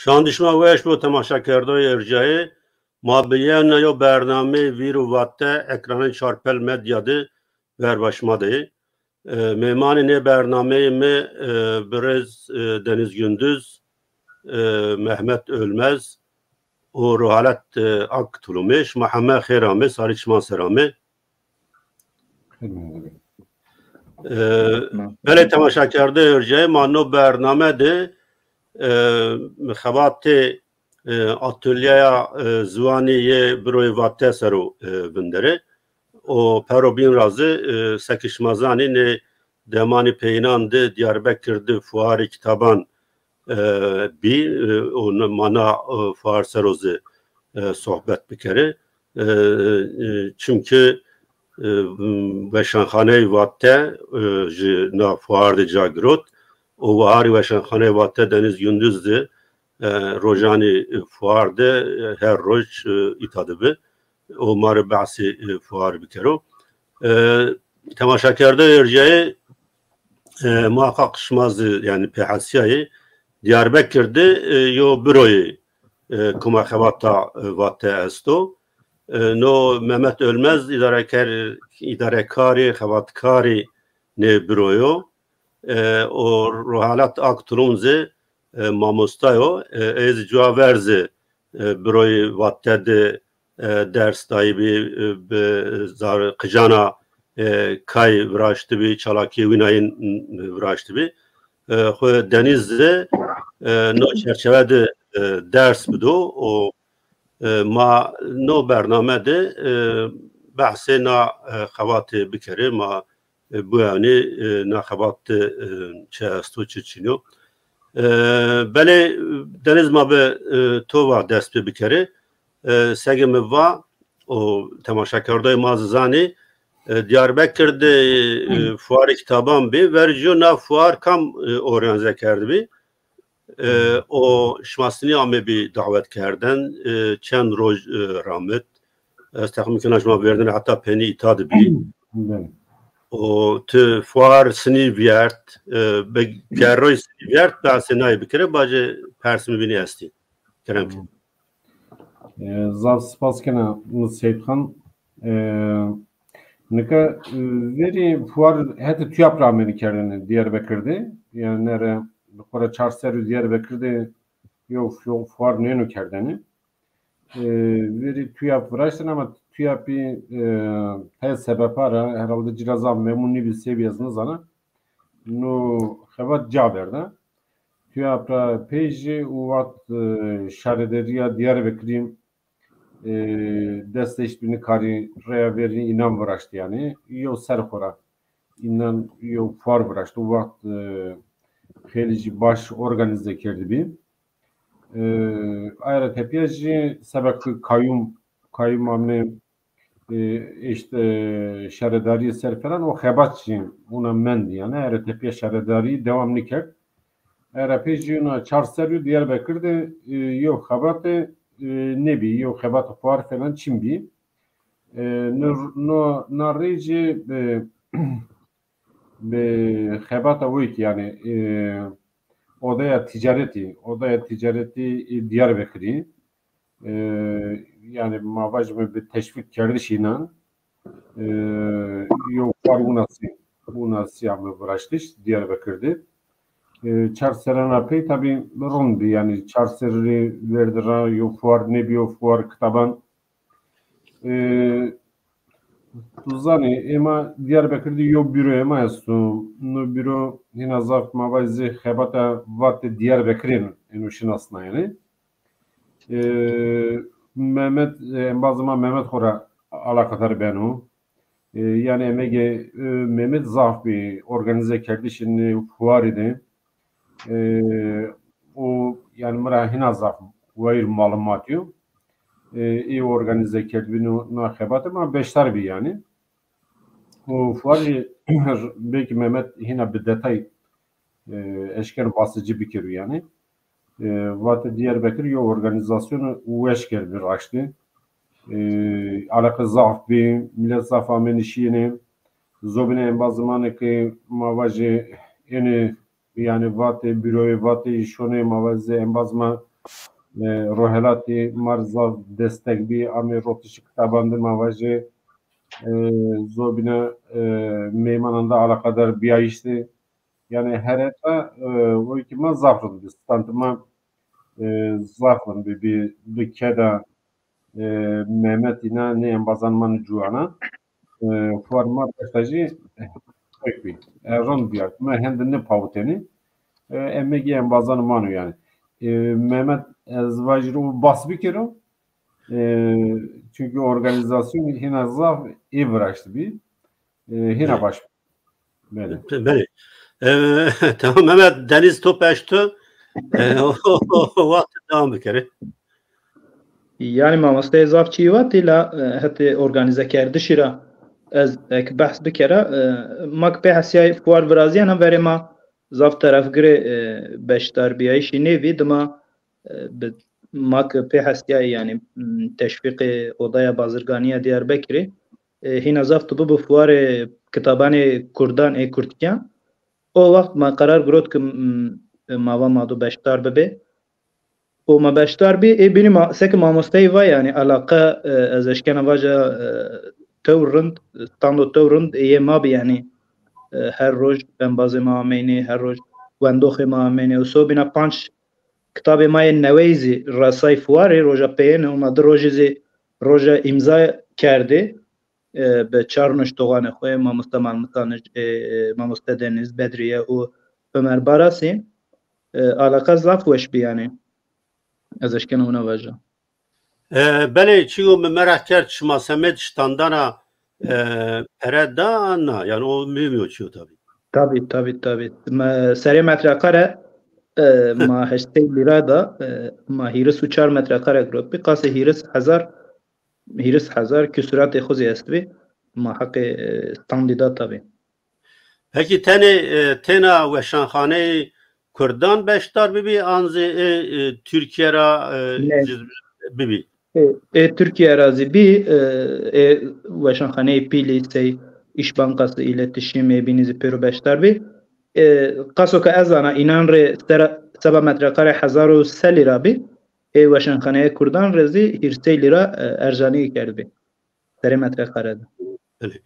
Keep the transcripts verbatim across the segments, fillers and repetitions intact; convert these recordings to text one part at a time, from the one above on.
Şan dî şima weş bo temaşakerdoyê erjayê. Ma bi yewna yo bernameyê Vîr û Vate ekranê Çarpel Medya de verba şima de yê. E, mêmanê nê bernameyê mi, e, birêz, e, Deniz Gündüz, e, Mehmet Ölmez û Rohalet, e, Aktulumê. Şima heme xêr amê, sarî çiman ser amê. E, belê temaşakerdê erjayê, ma no bername de, e, xebatê, e, atolyeya, e, ziwanî yê Biroyê Vate ser o, e, vinderê. O pero bîn ra zî, e, seke şima zanî, nê demanî peyînan de Diyarbekir de fuarê kitaban, e, bî, e, û n-, ma na, e, fuar ser o zî, e, sohbet bikerê. E, e, çimkî, e, Weşanxaneyê Vate, e, ji na fuar de ca girot. O waharî Weşanxaneyê Vate Deniz Gündüz de, e, rojanî, e, fuar de, e, her roj, e, îta de bi. O ma rê behsê, e, fuar bikero. E, temaşakerdê erjayê, e, muhaqqaq şima zî, yanî, pê hesîyayê. Diyarbekir de, e, yo biroyê, e, Koma Xebata, e, Vate esto. E, no Mehmet Ölmez îdarekar-, îdarekarê, xebatkarê nê biroyo. E, o Rohalat Aktulum zî, e, mamosta yo. E, ey zî cuwa ver zî, e, biroyê Vate de, e, ders dayîbî, e, bi zar-, qicana, e, kay viraştibî, çalakîyê wîna yin, m, viraştibî. E, xwu Deniz zî, e, no çerçeve de, e, ders bido. O, e, ma no bername de, e, behsê na, e, xebatê bikerê. Ma, e, biwewnê, e, na xebat de, e, çi esto, çi çin o. E, belê, Deniz, ma bi, e, to va dest pê bikerê. E, seke mi va, o temaşakerdayê ma zî zanê, e, Diyarbekir de, e, fuarê kitaban bî. Verê jû na fuar kam, e, organîze kerdibî? E, o şima sinî amebî dawet kerden, e, çend roj, e, ramit? Ez texmîn kena şima verdene heta penî îta de bî. Belê. O ti fuar sinî vîyert, e, bi gerroy sinî vîyert, behsê nayê bikere, bacê persê mi bînî estî. Kerem ke. E, zaf spas kena mi Seyîdxan. E, nika, e, verî fuar hetê TÜYAP ra amêne kerdene Diyarbekir de. Yanî nere bi xora çar serrî Diyarbekir de yo, yo fuar nêno kerdene. E, verî TÜYAP viraştene ama TÜYAPî, e, tayê sebepa ra herhalde ci ra zaf memnun nêbî, sebî ez nizana. No xebat ca verde. TÜYAP ra pey jî o wext, e, Şaredarîya Diyarbekirî, e, dest eşt bî nikarî, reya verî înan viraşt yanî. Yew ser xo ra înan yew fuar viraşt. O wext, e, xeylî jî baş organîze kerdibî. E, aye ra tepîya jî seba ke kayûm, kayûma mi, e, îşte şaredarîyê ser falan, o xebat jî wina mend yanî. Aye ra tepîya şaredarî dewam nêkerd. Aye ra pey jî wina çar serrî Diyarbekir de, e, yew xebate, e, nêbî, yew xebate fuar falan çin bî. E, no, no, na rey jî, e, bi xebata wê kî yanî, e, Odaya Ticaretî, Odaya Ticaretî, e, Diyarbekirî, e, yanî ma vajîme bi teşvîk kerdiş înan, e, yew fuar winasî, winasî ame viraştiş Diyarbekir de. E, çar serran ra pey tabî rind bî, yanî çar serrî verdi ra yew fuar nêbî, yew fuar kitaban. E, tu zanî, ema Diyarbekir de yew bîroyê ma esto. No bîro hîna zaf ma vajî zê xebata Vate Diyarbekirî êno şinasnayenê. E, Mehmet, e, embazê ma Mehmet xo ra alaqedar beno. E, yanî emegê, e, Mehmet zaf bî organîze kerdişê nê fuarî de. E, o, yanî mi ra hîna zaf wayîr malumat yo. E, ê organîze kerdbî no, na xebate ma beşdar bî yanî. O fuarî belkî Mehmet hîna bi detay, e, eşkeno basê ci bikero yanî. E, Vate Diyarbekir yew organîzasyonê weş kerdbî raştî. E, alaqe zaf bî, milet zaf amêne şîyêne. Zobîna embazê ma nê ke ma vajê ênê, yanî Vate, bîroyê Vate şonê, ma vajê embazê ma e, Rohelatî ma rê zaf destek bî, amê rotişî kitaban de ma vajê, e, zobîna, e, meymanan de alaqadar bîyayîş de. Yanî hereta, e, o ki ma zaf rind bî. Standa ma, e, zaf rind bî, bî, bî keda, e, Mehmet îna nê embazan ma nê ciwana. E, fuar ma beşta jî pek bî. E, rind bîya. Ma hende nêpawitenî. E, emegê embazan ma no yanî. E, Mehmet ez vajî ro bas bikero. E, çunkî organîzasyon hîna zaf ê viraştî bî. E, hîna baş. Belê. Belê. E, tamam Mehmet, Deniz top eşto. E, o, o, o, o wext devam bikerê. Yanî mamosteyê zaf çî vatî la, e, hetê organîzekerdişî ra ez eke behs bikera, e, ma ke pê hesîyayî fuar virazîyena verê ma zaf terefgirê, e, beşdarbîyayîşî nêbî, dima, e, bi, ma ke pê hesîyayî yanî, m, teşwîqê Odaya Bazirganî ya Diyarbekirî, e, hîna zaf tu bibo fuarê kitabanê kurdan ê kurdkîyan. O wext ma qerar girot ke, m, ma va ma do beşdar bibê. Û ma beşdar bî, ê bînî ma, seke mamosteyî va yanî eleqe, e, ez eşkena vaja, e, tew rind, stando tew rind ê yê ma bî yanî, e, her roj embazê ma ameynê, her roj wendoxê ma ameynê. Û sobîna panc kitabê ma yê neweyî zî resay fuarê roja peyêne û ma di rojî zî roja îmza kerdê, e, bi çar nuştoxanê xo yê, mamoste Malmîtanij, e, e, mamoste Deniz, Bedrîye û Omer Barasî, e, eleqe zaf weş bî yanî. Ez eşkena wina vaja. E, belê, çiyo mi meraq kerd, şima semed standana, e, pere da na? Yanî o muhîm yo çiyo tabî. Tabî, tabî, tabî. Me, serê metreqare, e, ma heşt sey lîra da, e, ma hîris û çar metreqare girot bî. Qasê hîris hezar, hîris hezar küsuratê xo zî estbî. Ma heqê, e, standî da tabî. Pekî tenê, e, têna weşanxaneyê kurdan beşdar bibî, an zî ê, e, Tirkîye ra, e, Nê. Zî bibî? Ê, ê Tirkîye ra zî bî, e, ê weşanxaneyê pîlî sey Îş Bankası, îletişîm, ê bînî zî pêro beşdar bî. E, qaso ke ez zana înan rê sera, seba metreqare hezar û se lîra bî. Ê weşanxaneyê kurdan rê zî hîrsey lîra, e, erjanîye kerdbî. Serê metreqare de. Belê.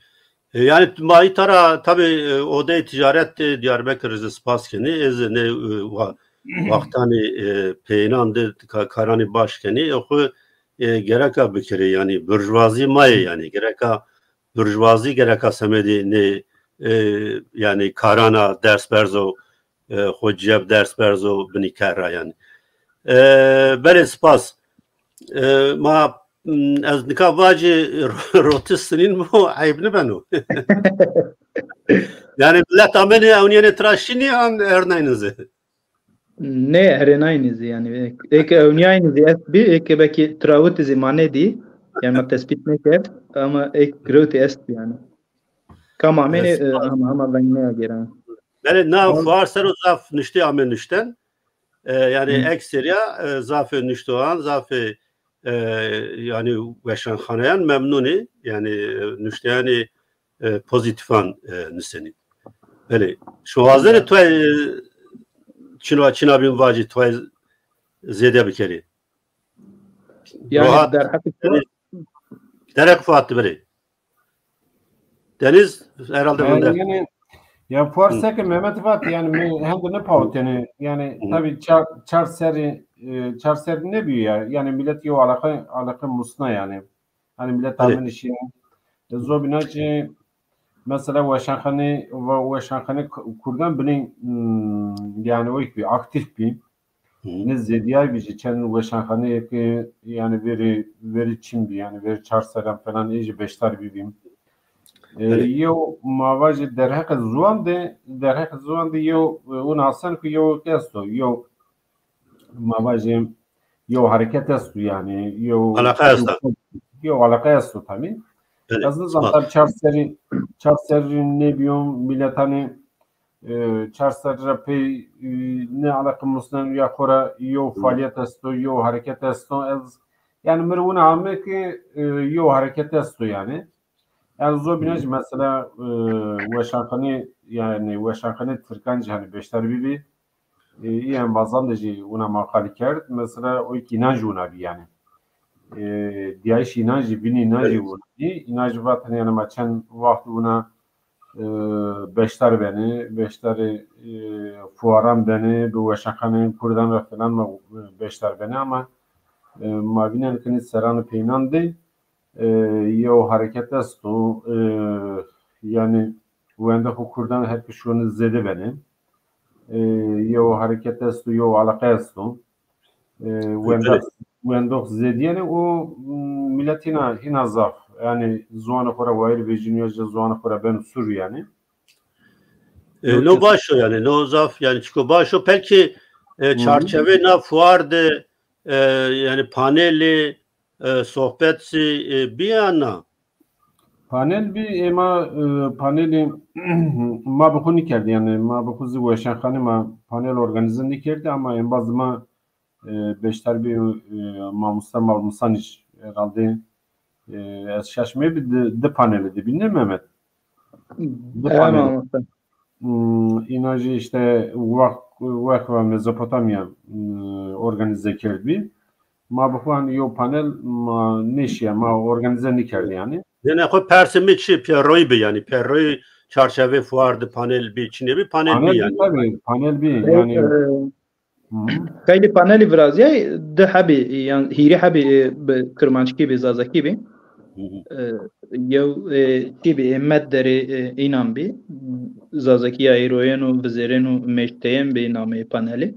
E, yanî ma îta ra tabî, e, Odeyê Ticaret, e, Diyarbekir zî spas kenî. Ez nê, e, wa-, wextanê, e, peyênan de ka-, karanê baş kenî. E, xwu, e, gereka bikerê yanî burjuvazî ma yê yanî gereka burjuvazî gereka semedê nê, e, yanî karana ders berzo, e, xo cîyeb ders berzo binî kerra yanî. E, belê spas. E, ma, m, ez nika vacî ro-, rotiş sinîn bo, eyb nibeno. Yanî milet amenê ewnîyenê tira şinî an ernaynî zî? Nê, erênaynî zî yanî. Ê ke ewnîyaynî zî est bî, ê ke belkî tirawitî zî ma nêdî. Yanî ma tespît nêkerd, ama ê girewtî est bî yanî. Kam amênê, e, hema, hema veng nêagêrena. Belê, na fuar ser o zaf nuştê ame nuşten. E, yanî ekseriya, e, zafê nuştoxan, zafê, e, yanî weşanxaneyan memnun ê. Yanî, e, nuşteyanê, e, pozîtîfan, e, nusenî. Belê. Şima wazenê tuway, e, çina, çina bîn vacî, tuway zêde bikerî. Yanî derheqê derheq Fuat birê. Deniz herhalde. E, vinde. Yanî, ya fuar seke Mehmet vat, yanî mi hende nêpawitêne. Yanî tabî çar, çar serrî, e, çar serrî nêbîyo ya. Yanî milet yew eleqe, eleqe musna yanî. Hanî milet amêne şîne. E, zobîna kî mesela weşanxane, we-, weşanxane k-, kurdan binê, m, yanî wek bî, aktîf bî. Nê zêdîyay bî jî çend weşanxaneyê ke yanî verî, verî çin bî, yanî verî çar serran falan ê jî beşdar bîbî. E, yew ma vajê derheqê ziwan de, derheqê ziwan de yew, e, wina asen ku yew esto, yew ma vajê yew hereket esto yanî, yew eleqe esto. Yew eleqe esto tabî. Belê, ez nizam tabî çar serrî, çar serrî nêbîyo miletanê, e, çar serrî ra pey, e, nê eleqe musnen ya xo ra yew faalîyet esto, yew hereket esto. Ez, yanî mi rê wina ame ke, e, yew hereket esto yanî. Yanî zobîna jî mesela, e, weşanxanê, yanî weşanxanê tirkan jî hanî beşdar bîbî. E, î embazan de jî wina ma qalî kerd. Mesela o ki înan jî wina bî yanî. E, dîyayîş înan jî, vîn înan jî wina bî. Înan jî vatene yanî ma çend wext wina e, beşdar benê, beşdarê e, fuaran benê, bi weşanxaneyên kurdan ra filan ma e, beşdar benê ama e, ma vînenê ke nê serran û peynan de e, yew hareket esto, e, yanî wendê xo kurdan her ke şonê zêde benê. E, yew hareket esto, yew eleqe esto. E, wendox, wendox zêdîyenê û m, milet hîna, hîna zaf. Yanî ziwanê xo ra wayîr vejîno ya jî ziwanê xo ra beno sûr yanî. E, no baş o yanî, no zaf yanî çiko baş o. Peki e, çarçevê na fuar de e, yanî panelî, e, sohbet zî e, bîya na? Panel bî, ê ma e, panelî ma bi xo nîkerdî yanî, ma bi xo zî weşanxane ma panel organîze nîkerdî ama embaz ma e, beşdar bî e, mamoste Malmîsanî jî herhalde e, ez şaş mebî di, di panelî de bî, ne Mehmet? Di panelî. Hmm, înan jî îşte weq-, Weqfa Mezopotamya hmm, organîze kerdbî. Ma bi xo hanî yew panel ma nêşîya, ma organîze nîkerdî yanî. Yanî xo persê mi çi, pêroyî bi yanî, pêroyî çarçevê fuar de panel bî, çinê bî, panel bî yanî. Tabî, panel bî yanî. Xeylê panelî virazîyay, di hebî, yan hîrê hebî e, bi kirmanckî bî, zazakî bî. E, yew e, çî bî, e, medderê e, înan bî. Zazakîya êroyên û vizêrên û mêşteyên bî nameyê panelî.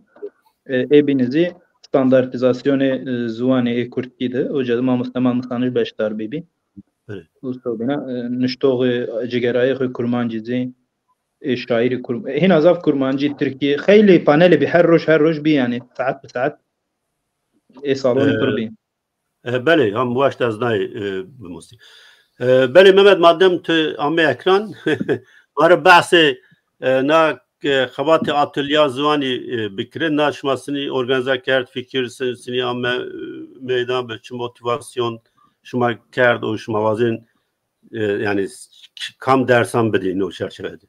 E, ê bînî zî standartîzasyonê e, ziwanê ê kurdkî de. Oca de mamoste Malmîsanij beşdar bîbî. Û sobîna e, nuştoxê cigerayê xo kurmancî zî ê şaîrî kurm-, hîna zaf kurmancî, tirkî, xeylê panelî bî, her roj, her roj bî yanî, saet bi saet ê salonî pir bî. E, belê, ham waşt ez nayê e, bimostî. E, belê Mehmet, madem tu ame ekran, ma rê behsê e, na e, xebatê atolya ziwanî e, bikire, na şima sinî organîze kerd, fikir sin-, sinî ame e, meydan, bi çi motîvasyon şima kerd û şima wazên e, yanî kam dersan bidî no çerçeve de?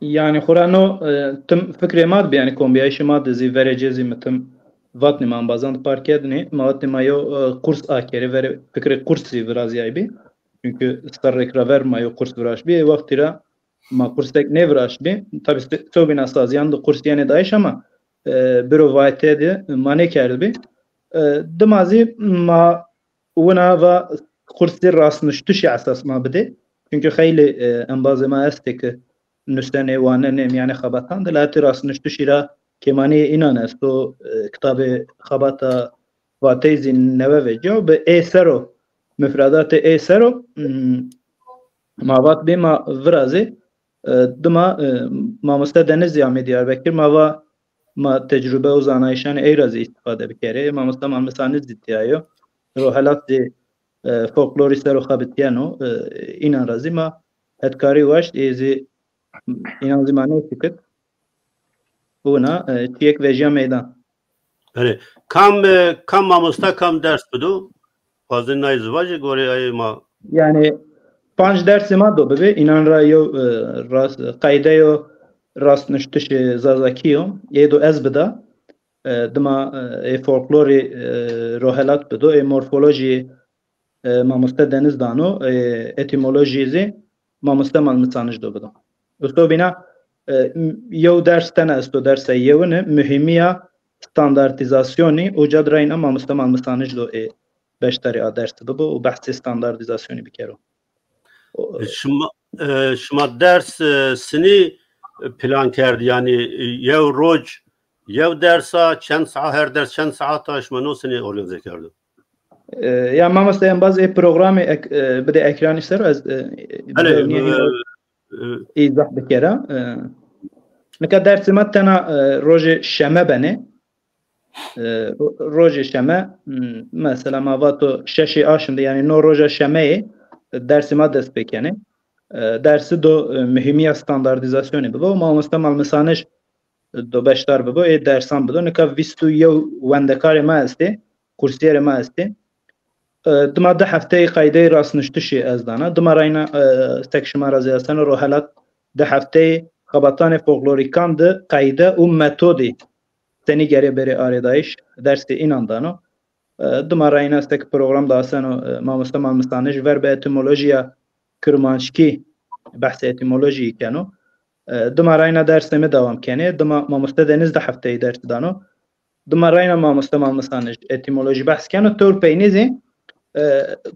Yanî xora no e, tim fikrê ma de bî, yanî kombîyayîşê ma de zî verê cê zî mi tim vatnî, ma embazan de par kerdnî, ma vatnî ma yew e, kurs akerê, verê fikrê kurs zî virazîyaybî. Çunkî serrêk ra ver ma yew kurs viraştbî. Ê wextî ra ma kursek nêviraştbî. Tabî se-, sewbîna sazîyan de kurs yenê dayîş ama e, biro V T de ma nêkerdbî. E, dima zî ma wina va kursê rastnuştişî esas ma bidê. Çunkî xeylê e, embazê ma estê ke nusenê, wanenê, mîyanê xebetan de, la hetê rastnuştişî ra kêmanîyê înan esto, e, kitabê xebata vateyî zî newe vecîya û bi ê ser o, mufredatê ê ser o, m, ma vat bê ma virazê, e, dima e, mamoste Deniz zî amê Diyarbekir, ma va ma tecrube û zanayîşanê ey ra zî îstîfade bikerê. Mamoste Malmîsanij zî tîya yo. Rohelat zî e, folklorî ser o xebitîyeno, e, înan ra zî ma hetkarî waşt, ê zî înan zî ma nêşikit. Wina e, çîyek vejîya meydan. Belê. Kam e, kam mamosta kam ders bido? Fazil nay zî vajê gorê ayê ma. Yanî panc dersê ma do bibê. Înan ra yew e, rast, qeyde yo rastnuştişê zazakî yo. Ê do ez bida. E, dima e, ê folklorî e, Rohelat bido. Ê morfolojî e, mamoste Deniz dano, e, etîmolojî zî mamoste Malmîsanij do bido. Usto bîna e, m- yew ders tena esto, dersa yewine, muhîmîya standartîzasyonî, uca de reyna mamoste Malmîsanij do ê beşdarê a dersi bibo û behsê standartîzasyonî bikero. O- E, Şima, e, şima ders e, sinî plan kerd, yanî e, yew roj yew dersa, çend saet, her ders çend saet a, şima no sinî organîze kerdo? E, ya mamoste, embaz ê programê ek, e, bide ekranî ser o, ez e, Belê, e, e, îzah bikera. E, nika dersê ma tena e, rojê şeme benê. E, ro- rojê şeme, m, mesela ma vato şeşê aşm de, yanî no roja şemeyê e, dersê ma dest pê kenê. E, dersi do e, muhîmîya standartîzasyonî bibo. Mamoste Malmîsanij do beşdar bibo, ê dersan bido. Nika vîst û yew wendekarê ma estê, kursîyerê ma estê. E, dima di hefteyî qeydeyê rastnuştişî ez dana. Dima reyna e, sek şima ra zî estena Rohelat di hefteyî xebatanê folklorîkan de qeyde û metodî senî gerê bêrê arêdayîş, dersê înan dano. E, dima reyna seke program de aseno, e, mamoste Malmisanij ver bi etîmolojîya kirmanckî, behsê etîmolojîyî keno. E, dima reyna dersê mi dewam kenê. Dima mamoste Deniz di hefteyî ders dano. Dima reyna mamoste Malmisanij etîmolojî behs keno. Tewr peynî zî, e,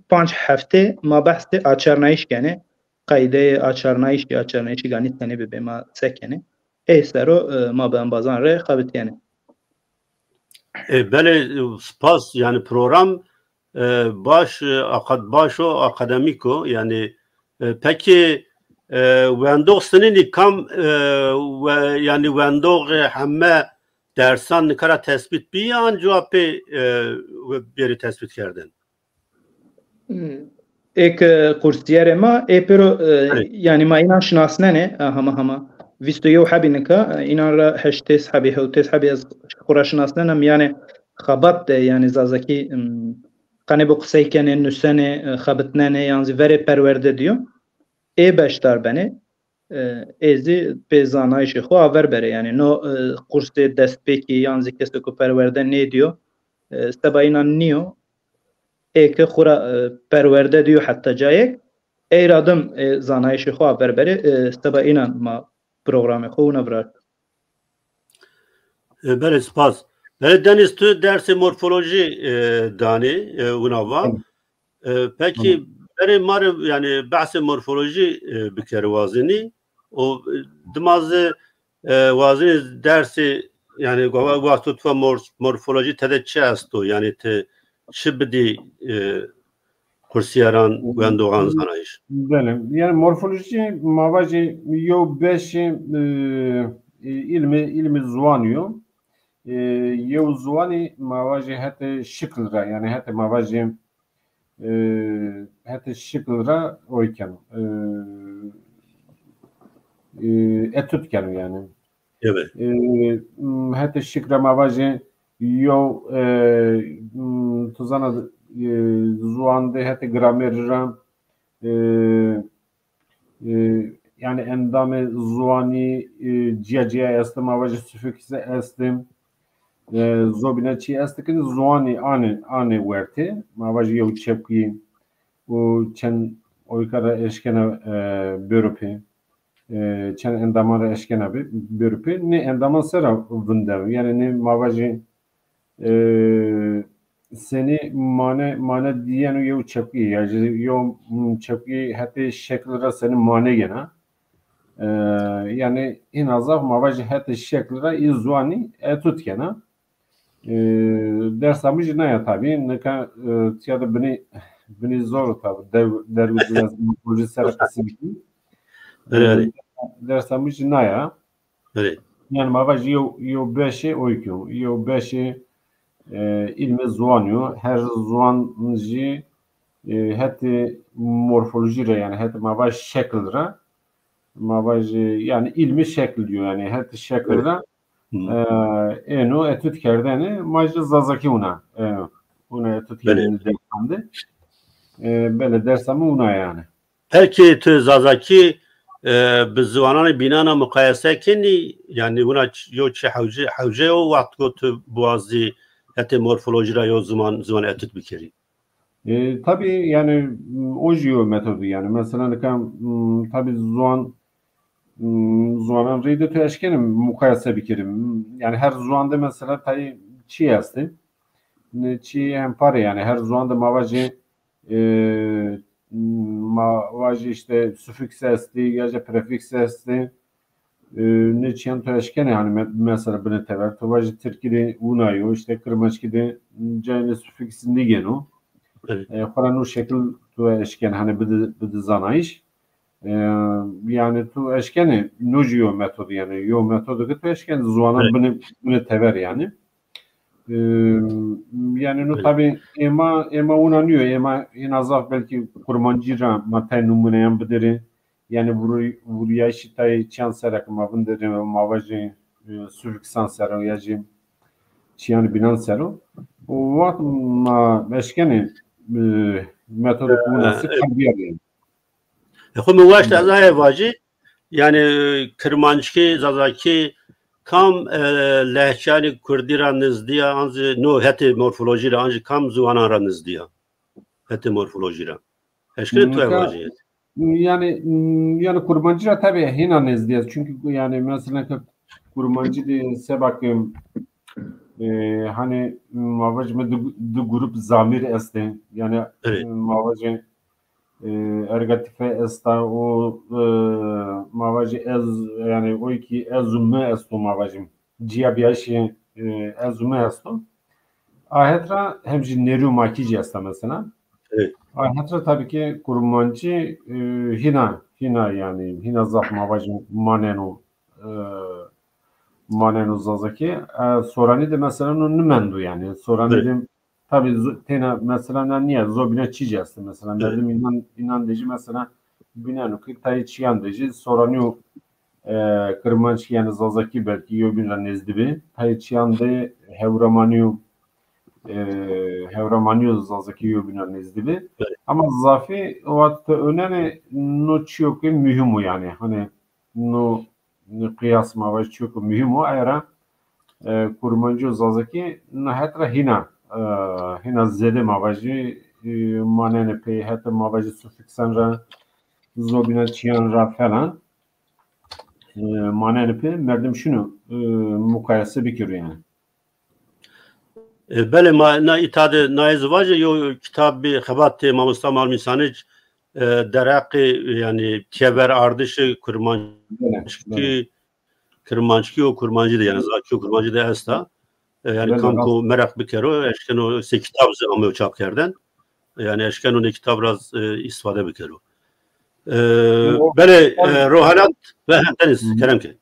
panc hefte ma behsê açarnayîş kenê. Qeydeyê açarnayîşî, açarnayîşî ganî senî bibê, ma se kenê. Ey ser o, e, ma bi embazan rê xebitîyenê. E, belê, e, spas, yanî program, e, baş, e, akad-, baş o, akademîk o, yanî, e, pekî, e, wendox sinînî kam, e, we, yanî wendoxê heme dersan nika ra tespît bî yan cuwa pê, e, we bêrê tespît kerdin? Ê ke qursîyerê ma, ê pêro, e, yanî ma înan şinasnenê, e, hema hema vîst û yew hebî nika, e, înan ra heştês hebî, hewtês hebî ez xwu ra şinasnena, mîyanê xebat de, yanî zazakî, m, qenê bi qisey kenê, nusenê, e, xebitnenê, yan zî verê perwerde dîyo. Ê beşdar benê. E, ê zî pê zanayîşê xo aver berê. Yanî no, e, qursê destpêkî yan zî kesê ku perwerde nêdîyo, e, seba înan nîyo. Ê ke xwu ra, e, perwerde dîyo heta cayêk, ey ra dim, e, zanayîşê xo aver berê, e, seba înan ma programê xo wina viraşto. E, belê, spas. Belê, Deniz, tu dersê morfolojî, e, danî, e, wina va. E, pekî berê ma rê, yanî, behsê morfolojî, e, bikerî wazenî. O, e, dima zî, e, wazenî dersê, yanî, wa-, wexto tu va mor-, morfolojî tede çi esto? Yanî, ti çi bidî, e, qursîyeran, wendoxan zanayîş? Belê. Yanî, morfolojî ma vajî yew beşê, e, e, îlmê, îlmê ziwanî yo. E, yew ziwanî ma vajî hetê şikil ra, yanî hetê ma vajî, e, hetê şikil ra oy keno. E, e, etut keno yanî. Evet. E, m, hetê şikil ra ma vajî yew, e, m, tu zana, e, ziwan de hetê gramerî ra, e, e, yanî endamê ziwanî, e, cîya cîya estê, ma vajî suffîksî estê. E, zobîna çî estê ke ziwanî anê, anê wertê. Ma vajî yew çepkî û çend oyka ra eşkena, e, bêro pê. E, çend endaman ra eşkena bê-, bêro pê. Nê endaman ser ra vindeno. Yanî nê ma vajî, e, senî mane, mane dîyeno yew çepkî, ya jî yew, m, çepkî hetê şekil ra senî mane gena. E, yanî hîna zaf ma vajî hetê şekil ra ê ziwanî etut kena. E, dersa mi jî naya tabî. Nika, e, tîya de binî, binî zor o tabî. Derg, derg û dilez morfolojî ser qisî bikî. Belê, belê. E, dersa mi jî naya. Belê. Yanî ma vajî yew, yew beşê oykî yo, yew beşê, e, îlmê ziwanî yo. Her ziwan jî, e, hetê morfolojî ra, yanî hetê ma vaj şekil ra, ma vaj, e, yanî îlmê şekil dîyo, yanî hetê şekil ra, e, êno etut kerdene, ma jî zazakî wina, e, wina etut kerdene dersan de. E, belê, dersa mi wina yanî. Pekî tu zazakî, e, bi ziwananê bînan a muqayese kenî? Yanî wina ç-, yo çi hewce, hewce yo wext ku tu biwazî hetê morfolojî ra yo ziwan, ziwan etut bikerî? E, tabî, yanî, m, o jî yo metod o yanî. Mesela nika, m, tabî ziwan, m, ziwanan reyde tu eşkenî muqayese bikerî. M, yanî her ziwan de mesela tayê çî estê. Nê çî hempar ê yanî. Her ziwan de ma vajî, e, ma vajî îşte suffîks estî ya jî prefîks estî. E, nê çîyan tu eşkenî hanî me-, mesela binê tever. Tu vajî tirkî de wina yo, îşte kirmanckî de cayê nê suffîks nîgeno. Evet. E, xora no şekil tu eşkenî hanî bidi, bidi zanayîş. E, yanî tu eşkenî, no jî yo metod yanî. Yo metod ke tu eşkenî ziwanan binê, binê tever yanî. E, yanî no tabî ê ma, ê ma wina nîyo, ê ma hîna zaf belkî kurmancî ra ma tayê nimûneyan biderî. Yanî vurî-, vurîyayîşî tayê çîyan ser a ke ma vinderî, ma vajî, e, suffîksan ser o ya jî çîyanê bînan ser o. O wext ma eşkenê, e, metodê ku wina se kar bîyarê. E, xo mi waşt ez aye vajî, Yanî, e, Kirmanckî, Zazakî kam, e, lehçeyanê kurdî ra nizdî ya, an zî no hetê morfolojî ra, an zî kam ziwanan ra nizdî ya? Hetê morfolojî ra. Eşkenê tu ev vajî? Yanî, yanî Kurmancî ra tabî hîna nêzdî est. Çunkî yanî mesela ke Kurmancî de seba ke, e, hanî ma vajîme di, di grup zamîr estê. Yanî, e, ma vajî, e, ergatîfe esta û, e, ma vajî ez, yanî o kî ez û mi esto ma vajîme. Cîyabîyayîşê, e, ez û mi esto. A het ra hem jî nêrî û makî jî esta mesela. Evet. A het ra tabî ki Kurmancî, e, hîna, hîna yanî, hîna zaf ma vajî maneno, e, maneno Zazakî. E, Soranî de mesela no nimendo yanî. Soranî de tabî zo-, têna mesela na nîya, zobîna çî jî esta mesela. Merdim înan, înan de jî mesela bîneno ki tayê çîyan de jî Soranî û e, Kirmanckî yanî Zazakî belkî yewbîn ra nêzdî bi. Tayê çîyan de hewramanî û, e, hewramanî û Zazakî yewbîn ra nêzdî bi. Ama zafî wexto ti onenê no çîyo ke muhîm o yanî. Hanî no, no qiyas ma vajî çîyo ke muhîm o, aye ra, e, Kurmancî û Zazakî no het ra hîna, e, hîna zêde ma vajî, e, manenê pey, heta ma vajî sufiksan ra, zobîna çîyan ra falan. E, manenê pê merdim şino, e, muqayese bikero yanî. E, belê, ma na îta de na ez vaje yo kitab bi xebatê mamosta Malmîsanic, e, derheqê yanî têver ardişê Belê, belê. Kirmanckî, Kirmanckî û Kurmancî de yanî Zazakî û Kurmancî de esta. E, yanî kam ko meraq bikero, eşkeno sey kitab zî ameyo çap kerden. Yanî eşkeno nê kitab ra, e, îstifade bikero. E, belê, e, Rohalat ve, ha, Deniz, kerem ke.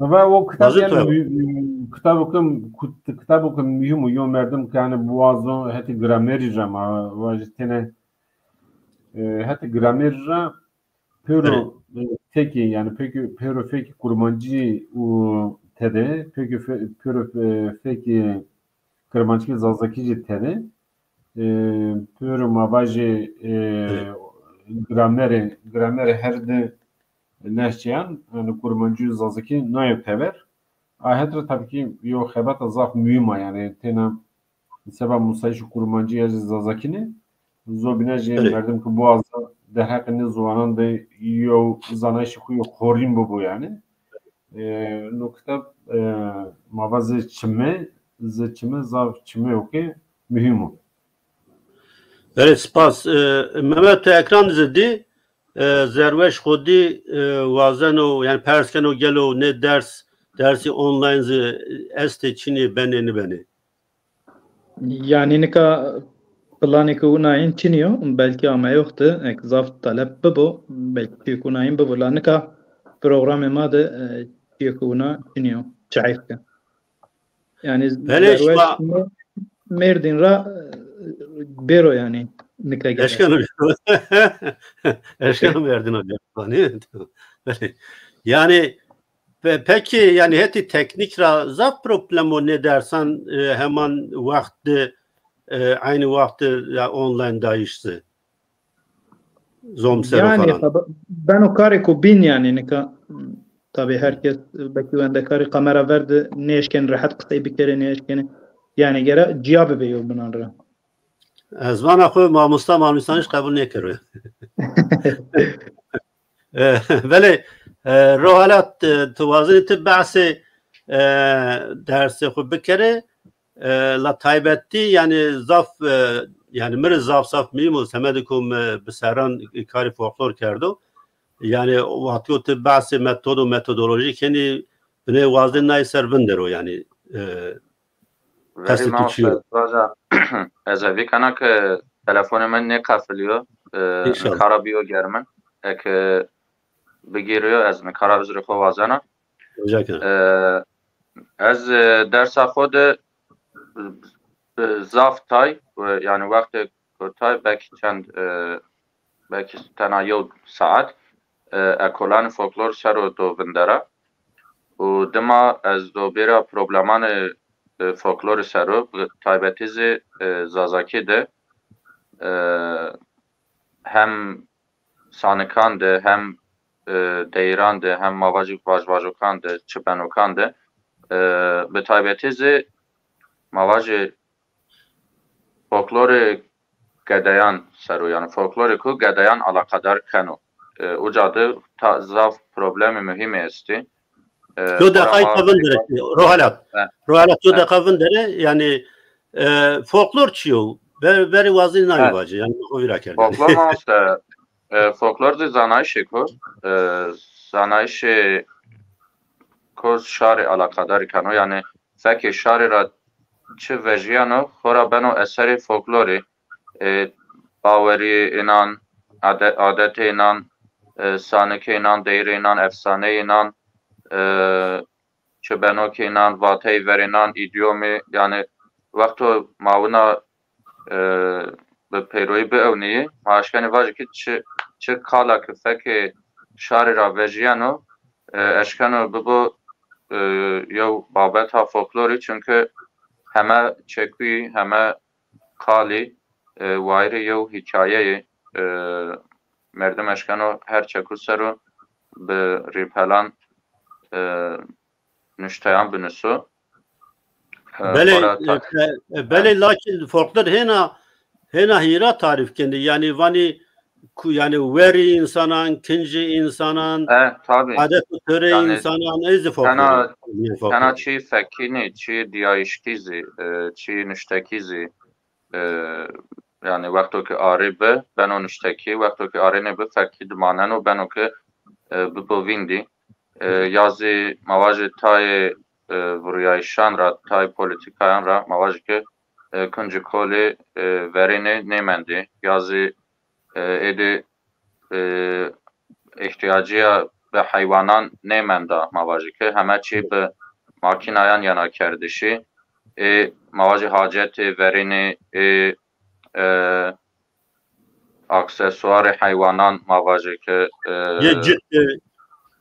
Ve o kitab yanî, kitabo ke, kut-, kitabo ke muhîm o, yo merdim ke yanî biwazo hetê gramerî ra ma vajî têne, e, hetê gramerî ra pêro, e, fekê, yanî pêro, pêro fekê Kurmancî û tede, pêro fe-, pêro fe-, fekê Kirmanckî Zazakî jî tede. E, pêro ma vajê, e, gramerê, gramerê her di lehçeyan, yanî Kurmancî û Zazakî nayo tever. A het ra tabî ki yo xebata zaf muhîm a, yanî têna seba musayîşê Kurmancî ya jî Zazakî nê. Zobîna jî merdim ki biwaza derheqê nê ziwanan de yo zanayîşê xo yo xorîn bibo yanî. E, no kitab, e, ma va zê çime, zê çime zaf çimeyo ke muhîm o. Belê, spas. E, Mehmet, tu ekran zî dî, e, zerweş xo dî, e, wazeno, yanî pers keno gelo nê ders, dersî online zî estê çinê, benê nêbenê? Yanî nika planê ke wina yin çinî yo, belkî ameyox de, ek zaf talep bibo, belkî çîyê ke wina yin bibo. La nika programê ma de, e, çîyê ke wina çinî yo, çi heyf ke. Yanî belê, zerweş şima Mêrdîn ra, e, bêro yanî nika gere. Eşkeno, eşkeno Mêrdîn ra bêro. Belê. Yanî Pe-, pekî, yanî hetê teknîk ra zaf problemo nê dersan, e, heman wext de, e, eynî wext de ya online dayîş zî. Zoom ser o falan. Yanî, tabi, beno karêko bîn yanî nika. Tabî her kes, belkî wendekarî kamera ver de nêeşken rehet qisey bikerê, nêeşkenê. Yanî gere cîya bibê yewbinan ra. Ez vana xo mamosta Malmîsanic qebul nêkero. E, belê, e, Rohalat, e, tu wazenî ti behsê, e, dersê xo bikerê, e, la taybetî, yanî zaf, e, yanî mi rê zaf zaf muhîm o, semedê ku mi bi serran karê folklor kerdo. Yanî wextî ku ti behsê metod û metodolojî kenî, binê wazenî nayê ser vindero yanî, e, Verî qestê tu çi yo? Vaja, ez hevî kena ke telefonê mi nêqefilîyo, e, înşallah. Kara bîyo germin. Eke bigîrîyo, ez nika ra uzrê xo wazena. Rica kena. E, ez, e, dersa xo de, e, zaf tay, e, yanî wextê kotay, belkî çend, e, belkî tena yew saet, e, ekolanê folklor ser o do vindera. Û dima ez do bêra problemanê, e, folklorî ser o, bi taybetî zî, e, Zazakî de, e, hem sanikan de hem, e, deyîran de, hem ma vajî vajvajokan de, çibenokan de, e, bi taybetî zî ma vajî folklorê gedeyan ser o, yanî folklorê ku gedeyan alaqadar keno. E, uca de ta, zaf problemê muhîmî estî. E, Yo xora deqayî ma ta vindire, Rohalat. He. Rohalat, yo He. deqa vindire, yanî, e, folklor çi yo? Ver, verê wazî nayê He. vacî, yanî xo vîra kerdene. Folklor mamoste, e, folklor zî zanayîşêk o. E, zanayîşê ko şarê alaqadarî keno. Yanî fekê şarê ra çi vejîyeno, xora beno eserê folklorî. E, bawerîyê înan, ade-, adetê înan, e, sanikê înan, deyîrê înan, efsaneyê înan, e, çibenokê înan, vateyê verênan, îdîyomî, yanî wexto ma wina, e, bi pêroyî biewnîyî, ma eşkenê vajî ki çi, çi qala ki fekê şarî ra vejîyeno, e, eşkeno bibo, e, yew babeta folklorî, çunke heme çekuyî, heme qalî, e, wayîrê yew hîkayeyê, e, merdim eşkeno her çeku ser o bi rîpelan, e, nuşteyan binuso. E, Belê, xora e, ta- e, belê, lakin folklor hêna, hêna hîra tarîf kenê. Yanî vanî ku, yanî werî însanan, kincî însanan, E, tabî. adet û torê Yanî însanan, ê zî folklor. tena, Yanî folklor. tena çî fekî nê, çî dîyayîşkî zî, e, çî nuştekî zî, e, yanî wexto ke arê bi, beno nuştekî, wexto ke arê nêbi, fekî dimaneno, beno ke, e, bibo vîndî. E, ya zî ma vajê tayê, e, vurîyayîşan ra, tayê polîtîkayan ra ma vajî ke, e, kincî kolê, e, verênê nêmendî. Ya zî, e, êdî, e, îhtîyacîya bi heywanan nêmenda, ma vajî ke heme çî bi makînayan yena kerdişî. Ê ma vajî hacetê verênê, ê, e, aksesuarê heywanan ma vajê ke, e, Yê cit, e,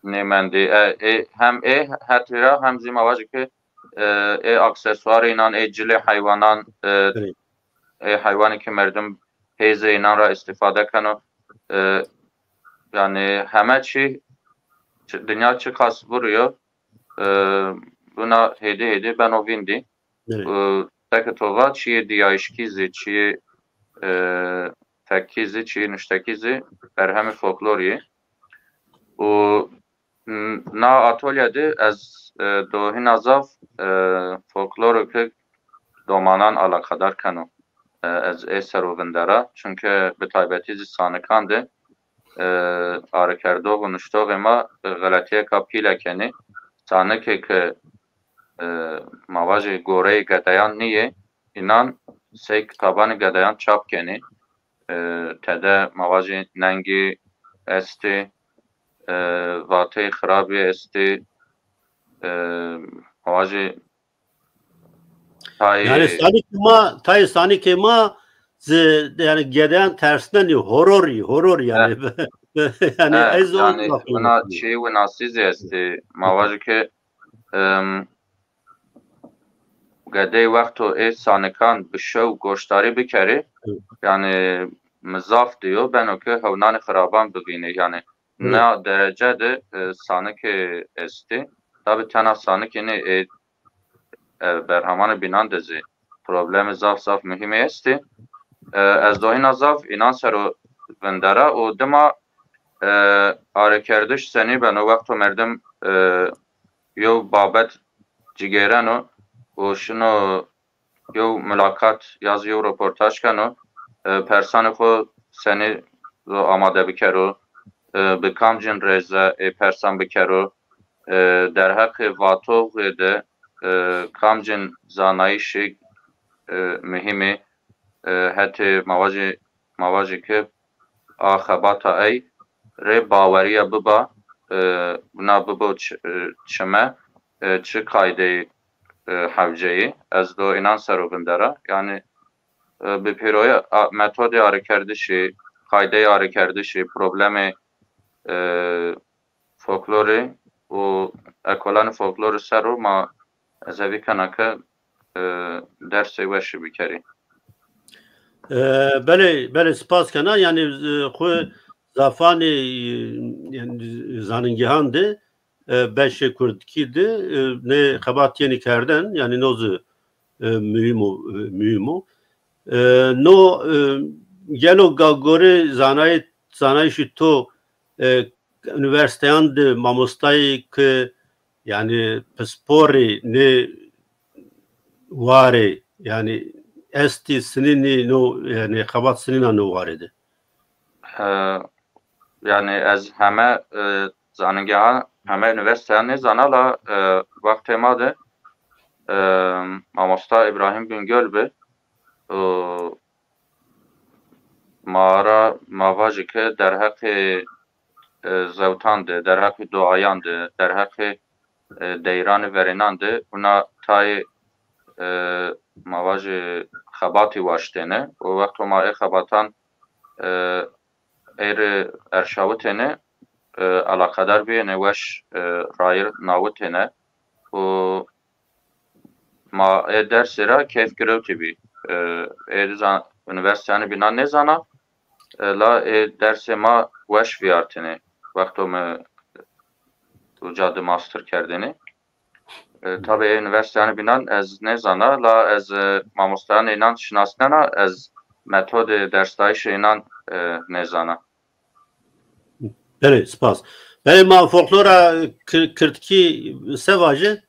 nêmendî. E, ê, hem ê hetî ra hem zî ma vajê ke, e, ê aksesuarê înan, ê cilê heywanan, e, Evet. ê heywanê ke merdim hêzê înan ra îstîfade keno. E, yanî heme çî, çi, dinya çiqas vurîyo, e, buna hêdî hêdî beno vîndî. Evet. E, seke to va çîyê dîyayîşkî zî, çîyê, e, fekkî zî, çîyê nuştekî zî berhemê folklorî yê. Û n-, na atolye de ez, e, do hîna zaf, e, folkloro ke domanan alaqadar keno. E, ez ê ser o vindera. Çunke bi taybetî zî sanikan de, e, arekerdox û nuştoxê ma, e, xeletîyeka pîle kenê. Sanikê ke, e, ma vajê goreyê gedeyan nîyê, înan sey kitabanê gedeyan çap kenê. E, tede ma vajê nengî estê, e, vateyê xirabî estê, e, ma vajê tayê Yanî sanikê ma, tayê sanikê ma zi, yanî gedeyan tersnenî, hororî, horor yanî. He. Yanî He, ez o yanî lafê wina çî winasî zî estê. Ma vajî ke, em, gedey wexto ê sanikan bi şew goşdarî bikerî, Hı. yanî mi zaf dîyo, beno ke hewnanê xiraban bivînê. Yanî Hı. na derece de, e, sanikê estê. Tabî tena sanikê nê, ê, e, berhemanê bînan de zî problemê zaf zaf muhîmî estê. E, ez do hîna zaf înan ser o vindera û dima, e, arekerdiş senî beno, wexto merdim, e, yew babet cigêreno û şino yew mulaqat ya zî yew roportaj keno, e, persanê xo senî zo amade bikero, e, bi kamcîn rêze ê persan bikero, e, derheqê vatoxê de, e, kamcîn zanayîşê, e, muhîmî, e, hetê ma vajî, ma vajî ke a xebata ey rê bawerîye biba, e, na bibo çi-, e, çime, e, çi qaydeyî, e, hewceyî. Ez do înan ser o vindera. Yanî, e, bi pêroyî a-, metodê arekerdişî, qaydeyê arekerdişî, problemê, e, folklorê û ekolanê folklorê ser o ma ez hevî kena ke, e, dersê weşî bikerî. E, belê, belê, spas kena. Yanî, e, xwu zafanê, e, yanî zanîngehan de, e, beşê kurdkî de, e, nê xebat yenî kerden, yanî no zî, e, muhîm o, e, muhîm o. E, no, e, gelo ga gorê zanayê, zanayîşê to, e, unîversîteyan de mamostayê ke, yanî pisporê nê warê, yanî estî sinînî no, yanî xebat sinîna no warê de? E, yanî ez heme, e, zanîngehan, heme unîversîteyan nêzana la, e, wextê ma de, e, mamosta Îbrahîm Bingöl bi. E, ma ra ma vajî ke derheqê, e, zewtan de, derheqê duayan de, derheqê, e, deyranê verênan de wina tayê, e, ma vajê xebatî waştêne û wexto ma ê xebatan, e, ê rê erşawitêne, e, eleqedar bîyêne, weş, e, rayîr nawitêne û ma ê dersê ra keyf girewtî bî. E, ê zan-, unîversîteyanê bînan nêzana, e, la ê dersê ma weş vîyartêne. Wexto mi uca de master kerdêne. E, tabî ê unîversîteyanê bînan ez nêzana, la ez, e, mamosteyanê înan şinasnena, ez metodê dersdayîşê înan, e, nêzana. Belê, spas. Belê, ma folklora kir-, kirdkî se vajê?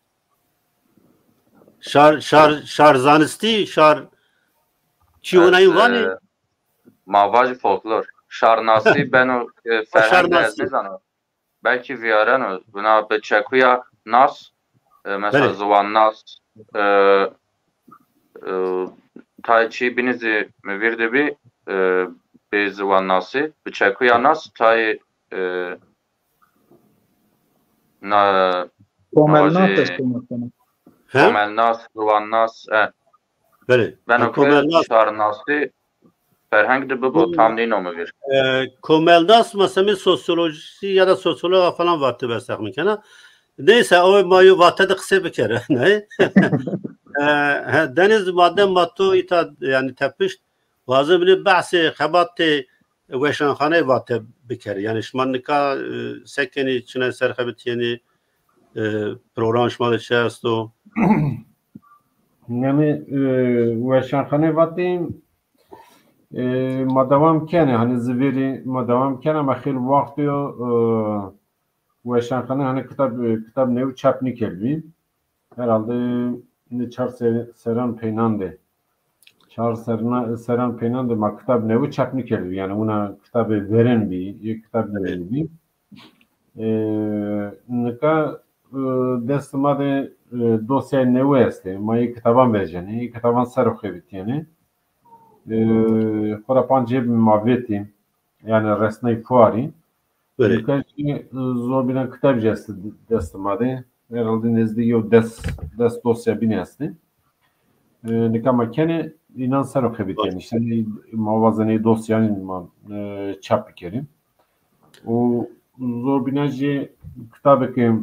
Şar, şar, şar zanistî, şar çî, e, onayî vanê? E, ma vajî folklor. Şarnasî beno, e, ferheng de ez nêzano. Belkî vîyareno. Wina bi çekuya nas, e, mesela ziwannas, e, e, tayê çî bînî zî mi vîr de bî, e, bê ziwannasî, bi çekuya nas, tayê, e, na, komelnas, komelnas, ziwannas, e. Belê. Beno ke komelnas, şarnasî ferheng de bibo, tam nîno mi vîr. E, komelnas, mesela, sosyolojisi ya da sosyologa falan vate, bes texmîn kena. Neyse, o ma yo vate de qisey bikere. Ne? E, he, Deniz, madem ma to îta, yanî, tepişt, wazim nê behsê xebatê weşanxaneyî vate bikerî. Yanî şima nika, e, se kenî, çina ser xebitîyenî, e, program şima de çi esto? Yanî, e, weşanxaneyî vatî, e, ma dewam kenê, hanî zî vêrî ma dewam kenê, ama xêl wext yo, e, weşanxane, hanî kitab, e, kitab newî çap nîkerdbî. Herhalde ne çar se-, seran peynan de. Çar serna-, seran peynan de ma kitab newî çap nîkerdbî. Yanî wina kitabê verên bî, yê kitab newî bî. E, nika, e, destê ma de, e, dosyayê newî estê. Ma yê kitaban vejenê, yê kitaban ser o xebitîyenê. E, xora pancê ma vetî. Yanî resney fuarî. Belê. Nika jî, e, zobîna kitab jî estê destê ma de. Herhalde nezdî yew des, des dosya bîne estê. E, nika ma kenê înan ser o xebitîyenê. Îşte ma wazenê dosyanî ma, e, çap bikerî. Û zobîna jî kitabê ke,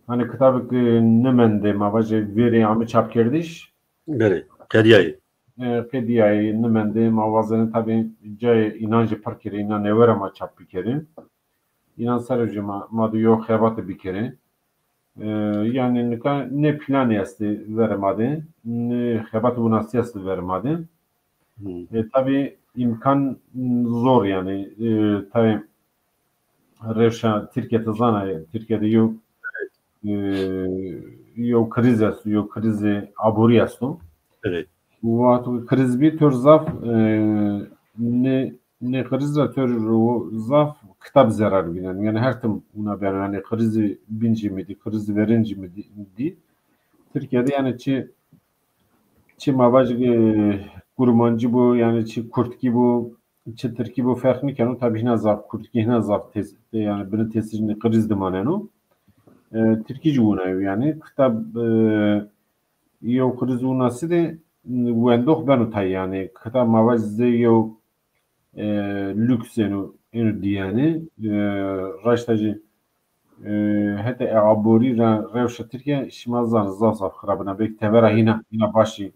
hanî kitabê ke nimendê, ma vajê vêrê ame çapkerdiş. Belê, qedîyayê. E, qedîyayê, nimendê, ma wazenê tabî cayê înan jî pir kerê, înan newera ma çap bikerê. Înan ser o jî ma, ma de yew xebate bikerê. E, yanî nika ne planî estê verê ma de, ne xebate winasî estê verê ma de. Hmm. E, tabî îmkan zor yanî, e, tayê rewşa Tirkîye ti zana, Tirkîye de yew, e, yew krîz esto, yew krîzê aborî esto. Evet. Wexto krîz bî, tewr zaf, e, ne, ne krîz ra tewr zaf kitab zerar vînen. Yanî her tim wina beno. Yanî krîzê bîncîmî dî, krîzê verêncîmî dî, dî. Tirkîye de yanî çi, çi ma vajî, e, kurmancî bo, yanî çi kurdkî bo, çi tirkî bo ferq nîkeno. Tabî hîna zaf kurdkî, hîna zaf tes-, yanî binê tesîrê krîz de maneno. E, tirkî jî wina yo yanî. Kitab, e, yew krîz winasî de, e, wendox beno tay yanî. Kitab ma vaj zê yew, e, lûks êno, êno dîyene. E, raşta jî, e, hetê aborî ra rewşa Tirkîye şima zanê zaf zaf xirab bîna. Belkî tevera hîna, hîna başî,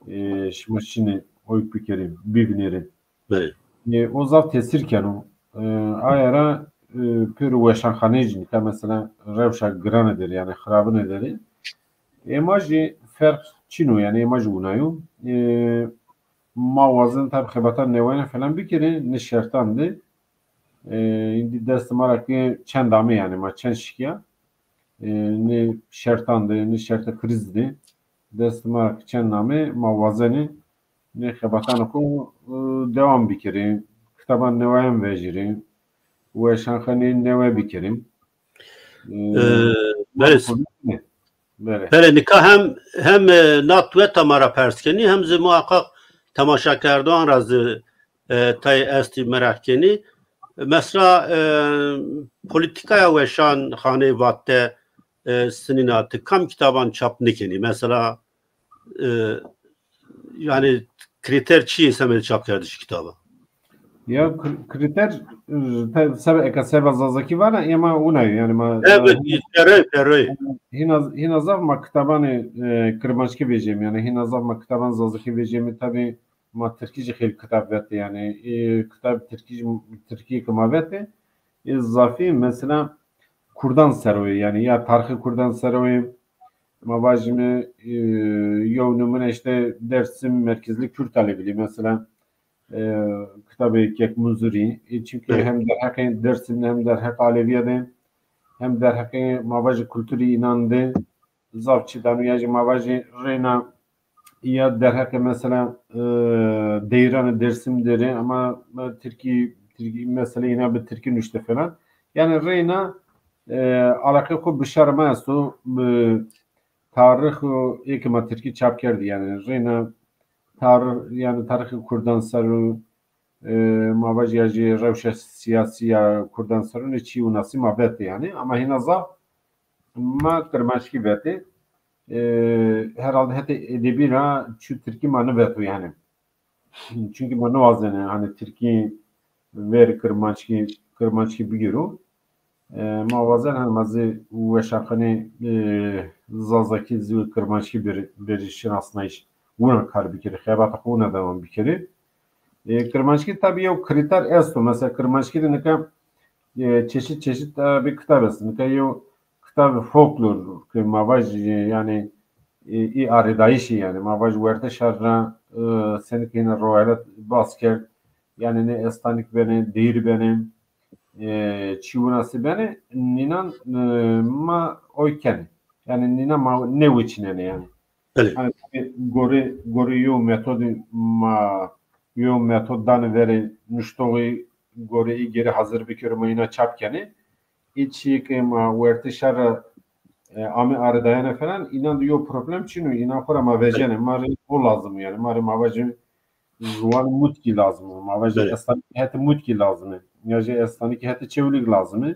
e, şima şinê oyk bikerê, bivînêrê. Belê. E, o zaf tesîr keno. E, aye ra, e, pêro weşanxaneyê jî nika mesela rewşa girane der, yanî xirabine der ê. Ê ma jî ferq çin o, yanî ê ma jî wina yo. E, ma wazen tabî xebatan neweyene falan bikirê, nê şertan de. E, îndî destê ma ra ke çend ame, yanî ma çend şikîya. E, nê şertan de, nê şertê krîz de destê ma ra ke çend ame, ma wazenê nê xebatana xo, e, dewam bikirê. Kitaban neweyan vejirê. Weşanxaneyê newe bikirê. E, E, ma belê, Belê. Belê, nika hem, hem, e, na tuweta ma ra pers kenî, hem zî muhaqqaq temaşakerdoxan ra zî, e, tay estî meraq kenî. Mesela, e, polîtîkaya weşanxaneyê vat de, e, sinîna ti kam kitaban çap nêkenî? Mesela, e, yanî krîter çi yê semedê çapkerdişê kitaba? Ya kr-, krîter, e, te-, sebe, eka seba zazakî vana, ê ma wina yo, yanî ma, Evet, ma perey, perey. Hîna, hîna zaf ma kitabanê, e, kirmanckî vejîyeme, yanî hîna zaf ma kitaban zazakî vejîyeme, tabî ma tirkî jî xeylê kitab vetê, yanî, e, kitab tirkî jî, tirkî ke ma vetê, e, zafî mesela kurdan ser o, yanî ya tarixê kurdan ser o, ma vajîme, e, yew nimune îşte Dersim merkezli Kürt alevî, mesela, e, kitabê Kek Munzurî, e, çimkî Evet. hem derheqê Dersim de hem derheqê alevîye de hem derheqê ma vajî kulturî înan de zaf çî dano, ya jî ma vajî reyna ya derheqê mesela, e, deyranê Dersim de rê, ama, e, tirkî, tirkî mesela îna bi tirkî nuşte falan. Yanî reyna, e, alaqê xo bi şarê ma esto, bi tarix û ê ke ma tirkî çap kerdî, yanî reyna tarix, yanî tarixê kurdan ser o, e, ma vajî ya jî rewşa sîyasî ya kurdan ser o nê çî winasî ma vetê yanî. Ama hîna zaf ma kirmanckî vetê. E, herhalde hetê edebî ra çu tirkî ma nêveto yanî. Çunkî ma nêwazenê hanî tirkî ver kirmanckî, kirmanckî bigêro. E, ma wazen hanî ma zî weşanxanê, e, zazakî zî kirmanckî bir, bir şinasnayîş wina kar bikerê, xebata xo wina dewam bikerê. E, kirmanckî tabî yew krîter esto. Mesela kirmanckî de nika, e, çeşit çeşit tabî kitab esto. Nika yew kitabê folklor ke ma vaj, e, yanî, e, î arêdayîşî yanî ma vaj werte şar ra, e, senî ke hîna rowelet bas kerd, yanî nê estanîk benê, deyîr benê, e, çî winasî benê, nînan, e, ma oy kenê. Yanî nînan ma nêwiçînenê yanî. Belê. Yanî tabî gorê, gorê yew metodî ma yew metod danê verê nuştoxî, gorê î gêrê hazir bikero ma îna çap kenê. Î çîyê ke ma wertê şar ra, e, amê arêdayene falan, înan de yew problem çin o, înan xo ra ma vecenê. Ma rê o lazim o yanî. Ma rê ma vajê ziwanê mutkî lazim o. Ma vajê Belê. estanîkî hetê mutkî lazim ê. Ya jî estanîkî hetê çewlîg lazim ê.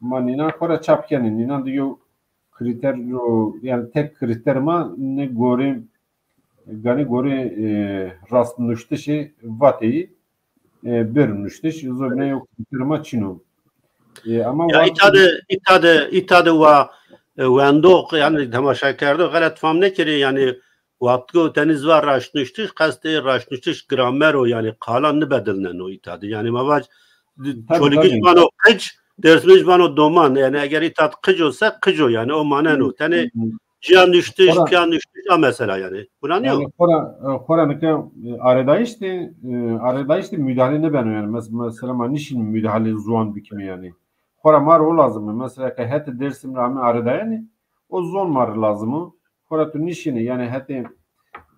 Ma nînan xo ra çap kenê. Nînan de yew krîter o, yanî tek krîter ma nê gorê, ganî gorê, e, rastnuştişê vateyî, e, bir nuştiş, zobîna yew krîter ma çin o. E, ama Ya wextê îta de, îta de, îta de wa, e, wendox, yanî temaşakerdox xelet fam nêkerê, yanî wextgo tenî zî va raştnuştiş, qestê raştnuştiş gramer o, yanî qalan nêbedilneno îta de. Yanî ma vac, Tabî, Çolîgij tabî. vano qic, Dêrsimij vano doman. Yanî eger îta de qic o se, qic o, yanî o maneno. Tenê Hı hı. Ciya nuştiş, Xora, piya nuştiş, a mesela yanî. Wina nîyo? Yanî xora, e, xora nika, e, arêdayîş de, e, arêdayîş de mudahale nêbeno yanî. Mes-, mesela ma nîşîn mudahale ziwan bikîme yanî. Xora ma rê o lazim o. Mesela ke hetê Dêrsim ra ame arêdayenê, o ziwan ma rê lazim o. Xora tu nîşînî yanî hetê,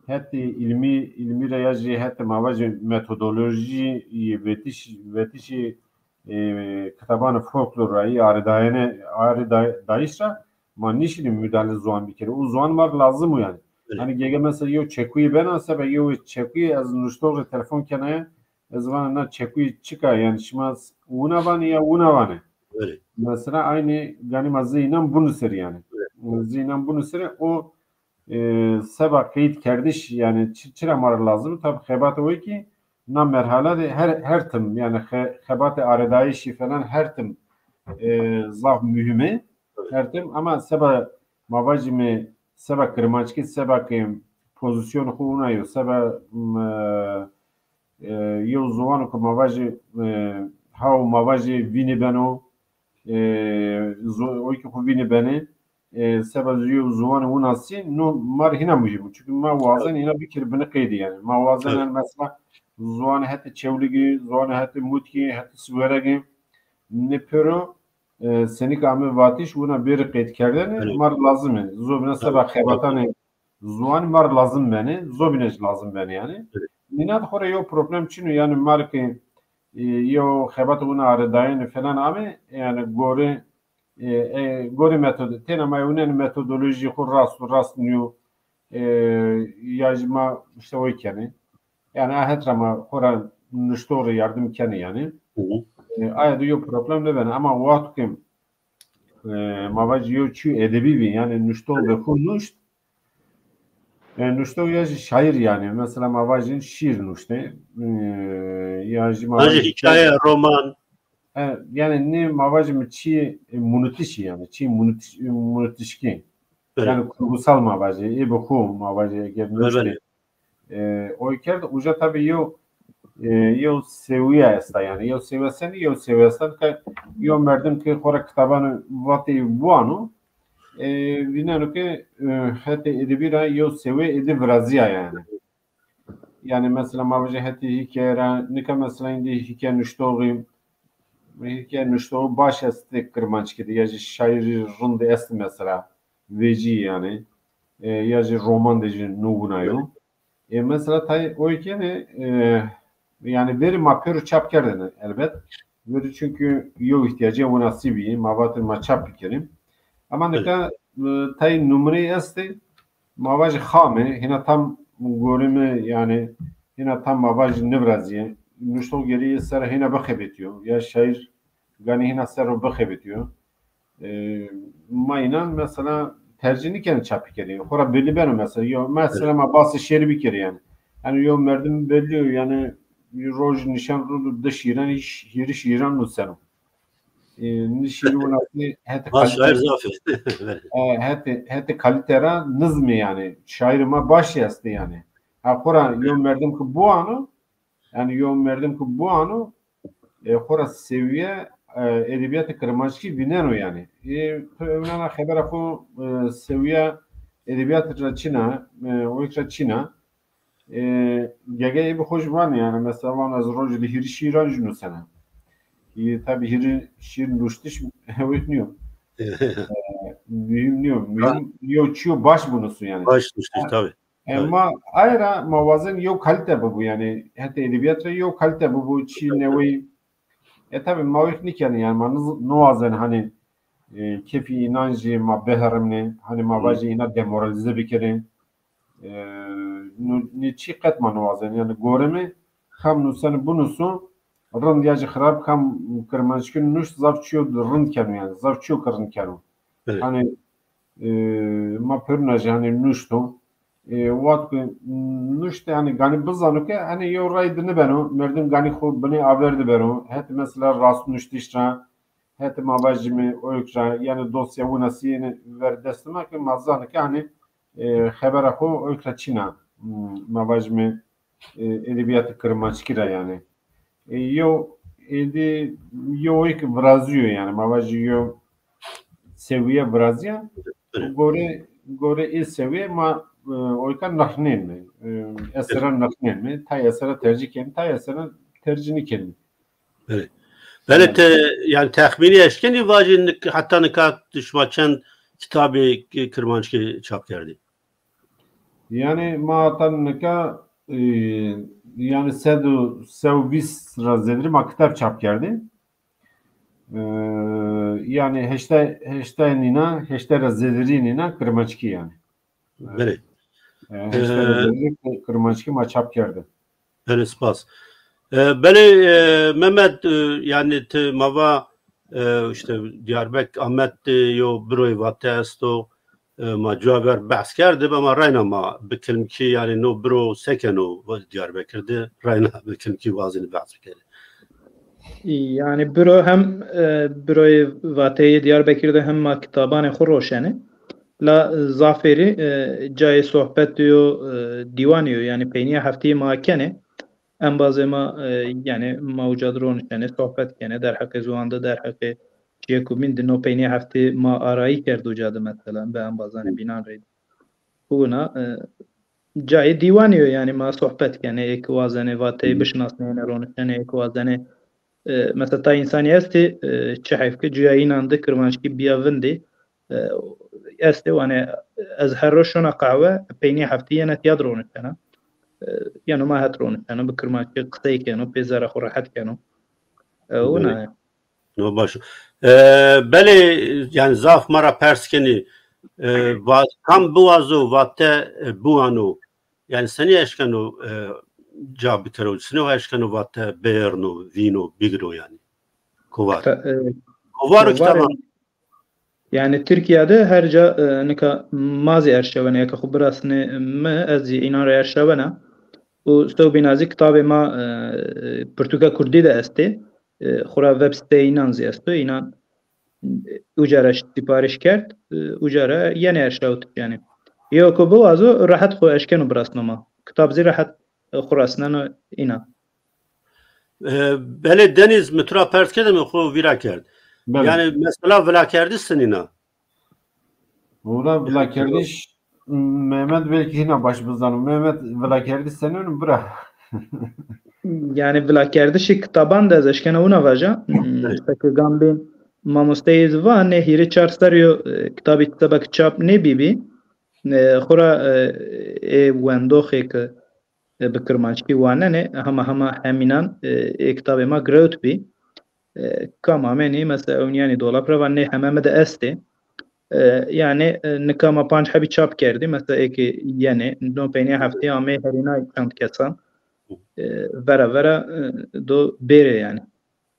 hetê îlmî, îlmî ra ya jî hetê ma vajê metodolojî yê vetiş, vetişê, e, kitabanê folklor ra, yê arêdayene, arêdayîş ra ma nîşînî mudahale ziwan bikerî. O ziwan ma rê lazim o yanî. Belê. Yanî gege mesela yew çekuyî bena, seba yew çekuyî ez nuştox rê telefon kena ya, ez vana na çekuyî çik a, yanî şima wina vanê ya wina vanê. Belê. Mesela aynî ganî ma zî înan binusirî yanî. Belê. Zî înan binusirî o, e, seba qeydkerdiş yanî çi-, çira ma rê lazim? Tabî xebata wekî na merhala de her, her tim, yanî xe-, xebatê arêdayîşî falan her tim, e, zaf muhîm ê. Her tim, ama seba ma vajîme, seba kirmanckî, seba ke pozîsyonê xo wina yo, seba, m, e, yew ziwano ke ma vajî, e, haw ma vajê vînî beno, e, zo-, o ki xo vînî benê, e, seba zî yo ziwanê winasî, no ma rê hîna muhîm o. Çunkî ma wazen hîna bikir binî qeydî yanî. Ma wazen mesela ziwanê hetê Çewlîgî, ziwanê hetê Mutkî, hetê Siweregî, nê pêro, e, senî ke ame vatîş, wina bêrî qeydkerdene ma rê lazim ê. Zobîna seba xebatanê ziwanî ma rê lazim benê, zobîne zî lazim benê yanî. Nîna de xo ra yew problem çin o, yanî ma rê ke, e, yew xebatê wina arêdayene falan ame, yanî gorê, e, e, gorê metod-, têna ma ewnenê metodolojî xo rast û rast nîyo, e, ya jî ma îşte oy kenê. Yanî a het ra ma xo ra nuştox rê yardim kenê yanî. E, aye de yew problem nêbenê. Ama wext ke, e, ma vajî yew çîyo edebî bî, yanî nuştox be xo nuşt. E, nuştox ya jî şaîr yanî. Mesela ma vajîn şîîr nuştê. E, ya jî ma vajî hîkaye, roman. E, yanî nê ma vajî mi çî, e, munitişî yanî. Çî munitiş-, munitişkî. Yanî kurgusal ma vajî. Ê bi xo ma vajî eger nuştê. E, oy kerd, uca tabî yew, e, yew sewiye esta yanî. Yew sewiye senî, yew sewiye esta ke yew merdim ke xo ra kitabanê vateyî biwano, e, vîneno ke, e, hetê edebî ra yew sewiye êdî virazîya yanî. Yanî mesela ma vajî hetê hîkaye ra, nika mesela îndî hîkaye nuştoxî, hîkaye nuştoxî baş estê kirmanckî de, ya jî şaîrî rind estê mesela, vecî yanî, e, ya jî roman de jî no wina yo. E, mesela tayê oy kenê, e, yanî verî ma pêro çap kerdêne elbet. Verî çunkî yew îhtîyacê winasî bî, ma vatên ma çap bikerî. Ama nika, e, tayê numreyî estê, ma vajî xam ê, hîna tam gorê mi yanî, hîna tam ma vajî nivirazîyê. Nuştox gerî ser hîna bixebitîyo. Ya şaîr ganî hîna ser o bixebitîyo. E, ma înan mesela tercîh nîkenê çapîkerî. Xo ra belî beno mesela. Yo, mesela ma basê şêrî bikerî yanî. Yanî yo merdim bellî yo yanî roj nîşan rû di şîîran, hîrî şîîran nuseno. E, nî şîîrî winasî hetê kalîte, şaîr zaf ê. E, hetê, hetê kalîte ra nizmê yanî. Şaîrê ma başî estê yanî. Ha, xo ra yo merdim ke biwano, yanî yo merdim ke biwano, e, xo ra sewiye, e, edebîyatê kirmanckî vîneno yanî. E, tu ewnena xebera xo, e, sewiye edebîyatî ra çin a, e, oyk ra çin a. E, gegeyê bi xo jî vanê yanî, mesela vano ez rojî de hîrî şîîran jî nusena. E, tabî hîrî şîîr nuştiş hewêk nîyo. E, muhîm nîyo. Muhîm yew çîyo baş binusu yanî. Baş nuştiş tabî. E, ma aye ra ma wazen yew kalîte bibo, yanî hetê edebîyat ra yew kalîte bibo, çî neweyî. E, tabî ma wek nîkenê, yanî ma niz-, niwazen hanî, e, kefî înan jî ma biherimnê, hanî ma vajê îna demoralîze bikerê. E, nu-, nê çî qet ma niwazen, yanî gorê mi kam nuseno binuso, rind ya jî xirab, kam kirmanckî nuşt zaf çîyo rind keno yanî, zaf çîyo ke rind keno. Hanî, e, ma pêruna jî hanî nuşto. E, wext ke nuşte, hanî ganî bizano ke hanî yew ray de nêbeno, merdim ganî xo binê aver de beno. Hetê mesela rastnuştiş ra, hetê ma vajîme oyk ra, yanî dosya winasî yenê ver destê ma ke ma zanê ke hanî, e, xebera xo oyk ra çin a. Hmm, ma vajîme, e, edebîyatê kirmanckî ra yanî. E, yew, êdî yew oyk virazîyo yanî, ma vajî yew sewiye virazîya. Gorê, gorê ê sewiye ma, e, oyka nirxnenme, e, esera nirxnenme, tay esera tercîh kenme, tay esera tercîh nêkenme. Belê. Belê, ti, yanî texmînî eşkenî vajî nik-, heta nika şima çend kitabê kirmanckî çap kerdî? Yanî ma heta nika, e, yanî sed û, sed û vîst ra zêderî ma kitab çap kerdî. E, yanî heştay, heştay nîna, heştay ra zêderî nîna kirmanckî yanî. Belê. E, heştay ra zêderî kirmanckî ma çap kerde. Belê, spas. E, belê, e, Mehmet, e, yanî ti ma va, e, îşte Diyarbek, Amed de yo biroyê vate esto, e, ma cuwa ver behs kerdib, ama reyna ma bi kilmkî, yanî no biro se keno Diyarbekir de, reyna bi kilmkî wazenî behs bikerî. Yanî biro hem, e, biroyê vateyê Diyarbekir de hem ma kitabanê xo roşenê. La zafêrî, e, cayê sohbet yo, e, dîwanî yo, yanî peynîya hefteyî ma kenê. embazê ma, e, yanî ma uca de ronişenê, sohbet kenê, derheqê ziwan de, derheqê çiyê ku bîn de no peynî heftê ma arayî kerd uca de mesela, bi embazanê bînan rê. Wina, e, cayê dîwanî yo, yanî ma sohbet kenê, ê ke wazenê vateyê bişinasnê, ênê ronişenê, ê ke wazenê, e, mesela tay însanî estê, e, çi heyf ke cuya înan de kirmanckî bîya vindî, e, estê, wanê ez her roj şona qehwe, peynî heftî yena tîya de ronişena. E, yeno ma het ronişeno, bi kirmanckî qisey keno, pê zerra xo rehet keno. E, wina ye. No, baş o. E, belê, yanî zaf ma ra pers kenî, e, va-, kam biwazo vate, e, biwano. Yanî senî eşkeno, e, ca bikero, senî eşkeno vate bêrno, vîno, bigiro yanî. Kovar. Ta-, e, Kovar û kovar kitaban. Yanî Tirkîya de her ca, e, nika ma zî erşewena, eke xo birasnê mi, ez zî înan rê erşewena. Û sewbîna zî kitabê ma, e, pirtûka kurdî de estê. E, xwura web siteyê înan zî esto. Înan, e, uca ra sîparîş kerd, e, uca ra yenê erşewtiş yanî. Yew ko biwazo rehet xo eşkeno birasno ma. Kitab zî rehet, e, xo resneno înan. E, belê Denîz, mi tu ra pers kerdê, mi xo vîra kerd. Belê. Yanî mesela vilakerdiş senîn a? Wela vilakerdiş, Mehmet belkî hîna baş bizano. Mehmet, vilakerdiş senîn o bira? Yanî vilakerdişê kitaban de ez eşkena wina vaja. Hmm, seke gam bîn mamosteyê zî va nê hîrê çar serrî yo, e, kitabî seba ke çap nêbîbî. E, xwura, e, ê wendoxê ke e, bi kirmanckî wanenê, hema hema hemînan, e, ê kitabê ma girewtbî. E, kam amenî, mesela ewnîyenî dolap ra va nê heme mi de estê. E, yanî, e, nika ma panc hebî çap kerdî, mesela ê ke yenê, no peynîya heftî amê herîna çend kesan, e, vera vera, e, do bêrê yanî.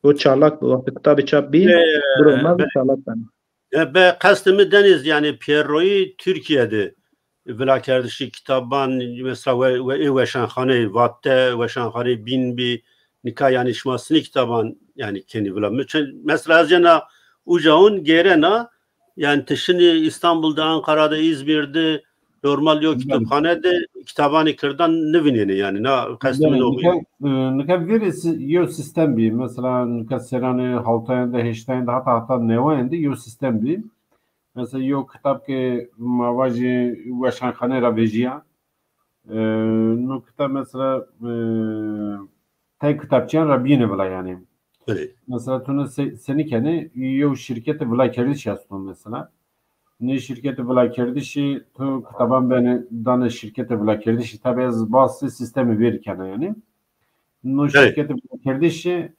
O çalak bi, wextê kitabê çap bî, e, biro ma zî çalak beno. E, be qestê mi Denîz, yanî pêroyî Tirkîye de vilakerdişî kitaban, mesela we, we, ê weşanxaneyê, vate weşanxaneyê bîn bî, nika yanî şima sinî kitaban yanî kenî vila. Mi çi-, mesela ez yena uca hûn gêrena, yanî ti şinî Îstanbul de, Ankara de, Îzmîr de, normal yo kitapxane de kitabanê kirdan nivînenê yanî, na qestê mi no bî. Nika, e, nika vîrê si-, yew sîstem bî. Mesela nika serranê hawtayan de, heştayan de, hata hata newayan de yew sîstem bî. Mesela yew kitab ke ma vajî weşanxane ra vejîya. E, no kitab mesela, e, tay kitapçiyan ra bîyêne vila yanî. Belê. Mesela tu ne se-, senî kenê, yew şîrketê vilakerdişî esto mesela. Nê şîrketê vilakerdişî tu kitaban benê, danê şîrketê vilakerdişî. Tabî ez basê sîstemê verî kena yanî. No şîrketê vilakerdişî,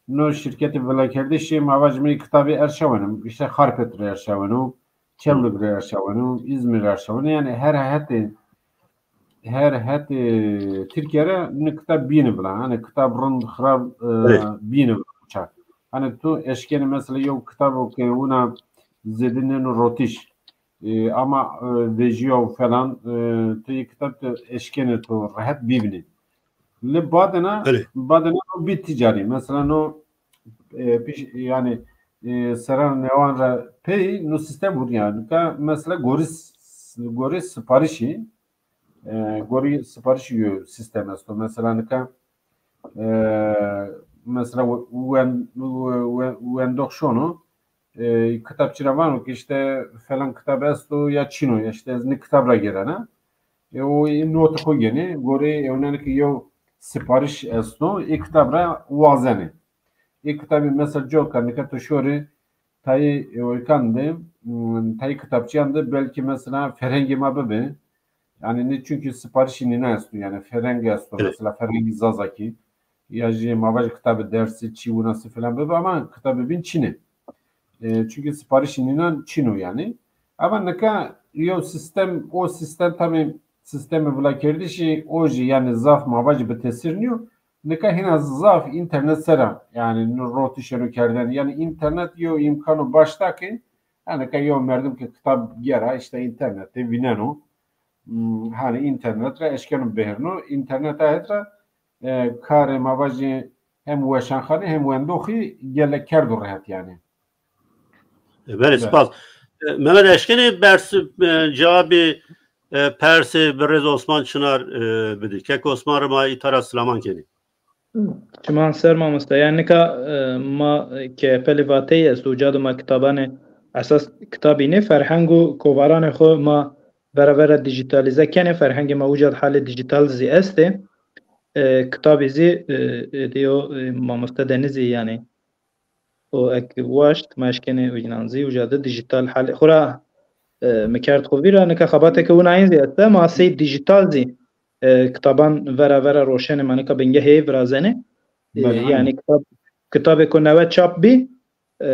no şîrketê vilakerdişî ma vajîme kitabî erşaweno. Îşte Xarpêt rê erşaweno, Çewlîg rê erşaweno, Îzmîr rê erşaweno. Yanî her hetê her hetê Tirkîye ra nê kitab bîyêne vila. Hanî kitab rind, xirab, e, bîyêne vila uca. Hanî tu eşkenî mesela yew kitabo ke wina zêde nêno rotiş. E, ama, e, vejîya û falan, e, tu yê kitab tu eşkenî tu rehet bîbînî. Lê badêna, badêna no bî ticarî. Mesela no, e, pîş-, yanî, e, serran newan ra pey no sîstem vurîya. Nika mesela gorî s-, gorî siparîşî, e, gorî siparîşî yo sîstem esto. Mesela nika, e, mesela we-, wen-, we-, we-, wendox şono, e, kitapçî ra vano ke îşte falan kitab esto ya çin o, ya îşte ez nê kitab ra gêrena. E, o notê xo gênê, gorê ewnenê ke yew siparîş esto, ê kitab ra wazenê. Ê kitabî mesela coka nika tu şorê tayê, e, oykan de, m, tayê kitapçîyan de belkî mesela ferhengê ma bibi. Yanî nê çunkî siparîşî nîna esto, yanî ferheng esto, mesela ferhengî zazakî, ya jî ma vajî kitabê dersî, çî winasî filan bibi ama kitabê bîn çin ê. E, çunkî siparîşî nînan çin o yanî. Ama nika yew sîstem, o sîstem tabî sîstemê vilakerdişî o jî yanî zaf ma vajî bi tesîr nîyo. Nika hîna zaf înternet ser a, yanî no rotişê no kerdene. Yanî înternet yew îmkano baş da ke, yanî nika yew merdim ke kitab gera, îşte înternet de vîneno. Hmm, hanî înternet ra eşkeno bihêrno. Înternet a het ra, e, karê ma vajî hem weşanxane hem wendoxî gelek kerdo rehet yanî. E, belê, spas. E, Mehmet, eşkenî bers, e, cewabê, e, persê birêz Osman Çınar, e, bidî. Kek Osman rê ma îta ra silaman kenî. Çiman ser mamoste. Yanî nika e, ma K P L vateyî esto, uca de ma kitabanê esas kitabî nê, ferheng û kovaranê xo ma vera vera dîjîtalîze kenê, ferhengê ma uca de halê dîjîtal zî estê. E, kitabî zî e, e, dîyo e, mamoste Denizî yanî. O ek waşt, ma eşkenê înan zî uca de dîjîtal halê xo ra e, mi kerd xo vîra. Nika xebateke winayîn zî este, ma sey dîjîtal zî e, kitaban vera vera roşenê, ma nika bingehê virazenê. E, Belê, yanî aynen. kitab, kitabêko newe çap bî, e,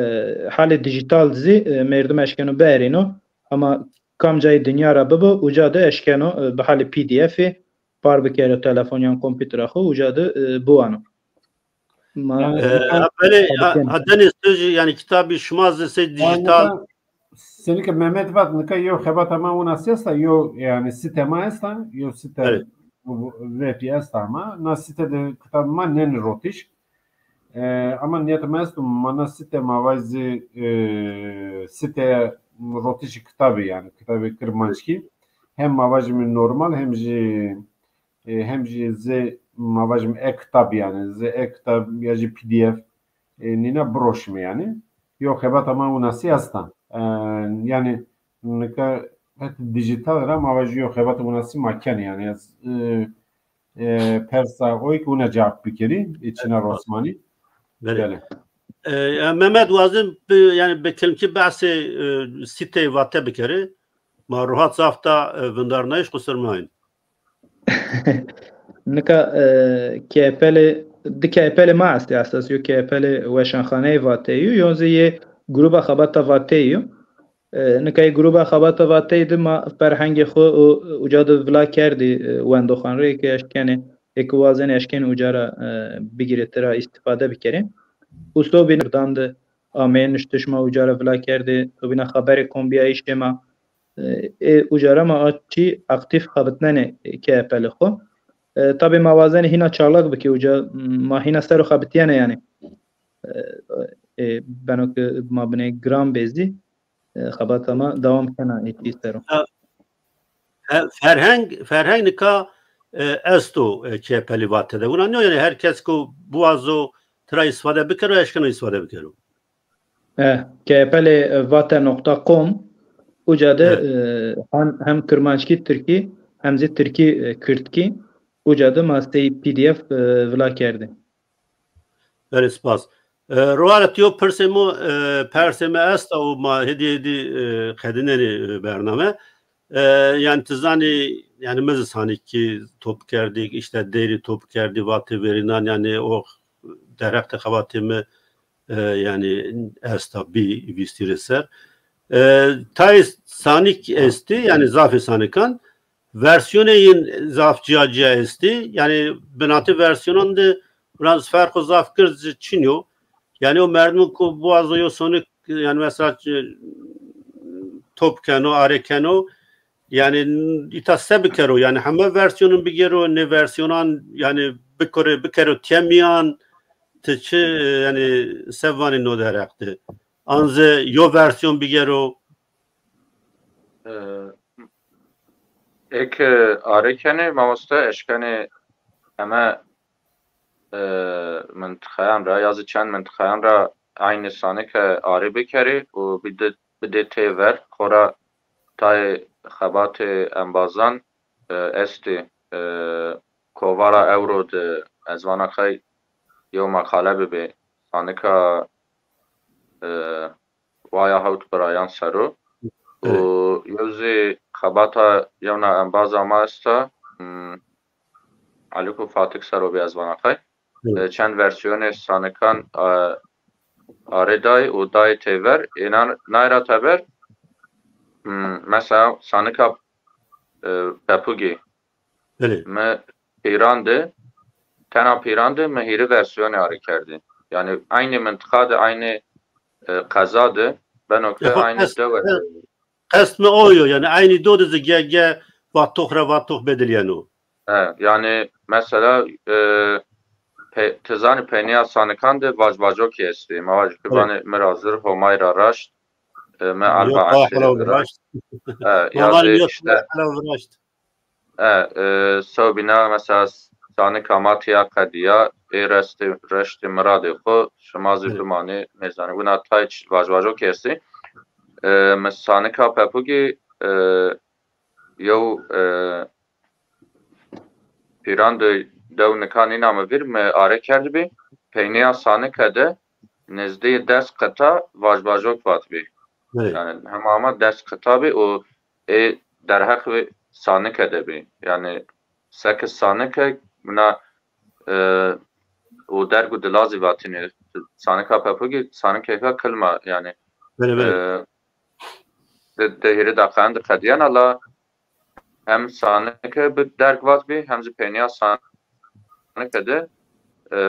halê dîjîtal zî e, merdim eşkeno bierîno. Ama kam cayê dinya ra bibo, uca de eşkeno e, bi halê P D F'î par bikero telefon yan komputera xo, uca de e, biwano. Ma E, ha, belê, ha, ha, Denîz, tu jî, yanî kitabî şima zî sey dîjîtal. Nika, senî ke Mehmet vat, nika yew xebata ma winasî esta, yew, yanî site ma esta, yew site Belê. webî esta ama. Na site de kitabî ma nênî rotiş. E, ama nîyeta ma esto, ma na site ma vaj zî, e, site rotişî kitabî, yanî kitabê kirmanckî. Hem ma vajîme normal, hem jî e, hem jî zê ma vajim e-kitab, yanî zê e-kitab ya jî P D F, e, nîna biroşime yanî. Yo xebata ma winasî esta. E, yanî nika het dîjîtal ra ma vajî yo xebata winasî ma kenê yanî. Ez, e, e, persa oy ki wina cewab bikerî, e, Çinar Osmanî. Belê. Belê. E, ya Mehmet, wazim bi, yanî bi kilimkî behsê e, sîteyê vate bikerî. Ma ruhat zaf da e, vindarnayîş, qusir mayîn. Nika e, K P L, di K P L ma estê esas, yo K P L Weşanxaneyê Vateyî yo, yo zî yê Gruba Xebata Vateyî yo. E, nika yê Gruba Xebata Vateyî de ma ferhengê xo û uca de vila kerdî, e, wendoxan rê ke eşkenê, ê ke wazenê eşkenê uca ra e, bigirê, tira îstîfade bikerê. Û sobîna dan de ameyê nuştiş ma uca ra vila kerdê, sobîna xeberê kombîyayîşê ma, e, ê uca ra ma a çî aktîf xebitnenê K P L xo. E, tabî ma wazenê hîna çalak bikê uca, ma hîna ser o xebitîyenê yanî. E, e, beno ke ma binê giran bê zî, e, xebata ma dewam kena ê çî ser o. Ha, Fe-, ferheng, ferheng nika e, esto e, K P L Vate de. Wina nîyo yanî her kes ku biwazo tira îstîfade bikero, eşkeno îstîfade bikero. E, K P L Vate nokta com, uca de Evet. e, hem, hem kirmanckî tirkî, hem zî tirkî e, kirdkî, uca de ma sey P D F e, vila kerdê. Belê, spas. E, Ruhare, ti yo pirsê mi, e, persê mi esta û ma hêdî hêdî e, qedînenê e, bername. E, yanî ti zanî, yanî mi zî sanîkî top kerdî, îşte deyrî top kerdî, vatê verînan, yanî o derheqê xebatê mi e, yanî esta bî vîstî rê ser. E, tayê sanîk estî, yanî zafê sanîkan, versiyonê yin zaf cîya cîya estî. Yanî binatê versiyonan de biraz ferqo zaf gird zî çin yo. Yanî o merdimin ku biwazo yo sonik, yanî mesela e, top keno, arê keno, yanî îta se bikero? Yanî heme versiyonun bigêro, nê versiyonan yanî bikore, bikero tîye mîyan, ti çi, yanî se vanî no derheq de? An zî yo versiyon bigero? E, ê ke arê kenê, mamoste, eşkenê heme e, mintiqayan ra ya zî çend mintiqayan ra eynî sanike arê bikerê û bidê, bidê têver. Xora tayê xebatê embazan e, estê. E, kovara ewro de ez vana qey yew meqale bibê sanika e, waya hewt birayan ser o. Û Evet. yew zî xebata yewna embaza ma esta, hmm, Elîko Fatik ser o bî ez vana qey. Evet. E, çend versiyonê sanikan e, arê day û dayê têver. Ênan nay ra teber, hmm, mesela sanika e, Pepugî. Belê. Mi Pîran de, tena Pîran de mi hîrê versiyonê arê kerdî. Yanî eynî mintiqa de, eynî e, qeza de, beno ke Yaxa eynî qest, dewe de. Qest mi o yo, yanî eynî do de zî ge, ge vatox ra vatox bedilîyeno. E, yanî mesela e, pe, ti zanî peynîya sanikan de vacvacokî estî. Ma vajî ki Evet. vanê mi ra zir, Homay ra raşt, e, mi Yo, elba Taha esirê ra viraşt. E, ya Normal zî yo, işte Taha viraşt. E, e, sewbîna mesela sanika ma tîya qedîya, ê restê, reştê miradê xo, şima zî bimanê, nêzanî, wina tay vajvajok estê. E, mi sanika pepugî, e, yew, e, pîran de dew nika nîna mi vîr, mi are kerdbî. Peynîya sanike de nizdî des qita vajvajok vatbî. Belê. Yanî hema hema des qita bî û ê derheq vê sanike de bî. Yanî seke sanike bina, e, û derg û dila zî vatînê. Sanika pepugî, sanikeka kilma yanî. Belê, belê. E, di, di hîrê deqayan de qedîyena la hem sanike bi derg vatbî hem zî peynîya sanike de, e,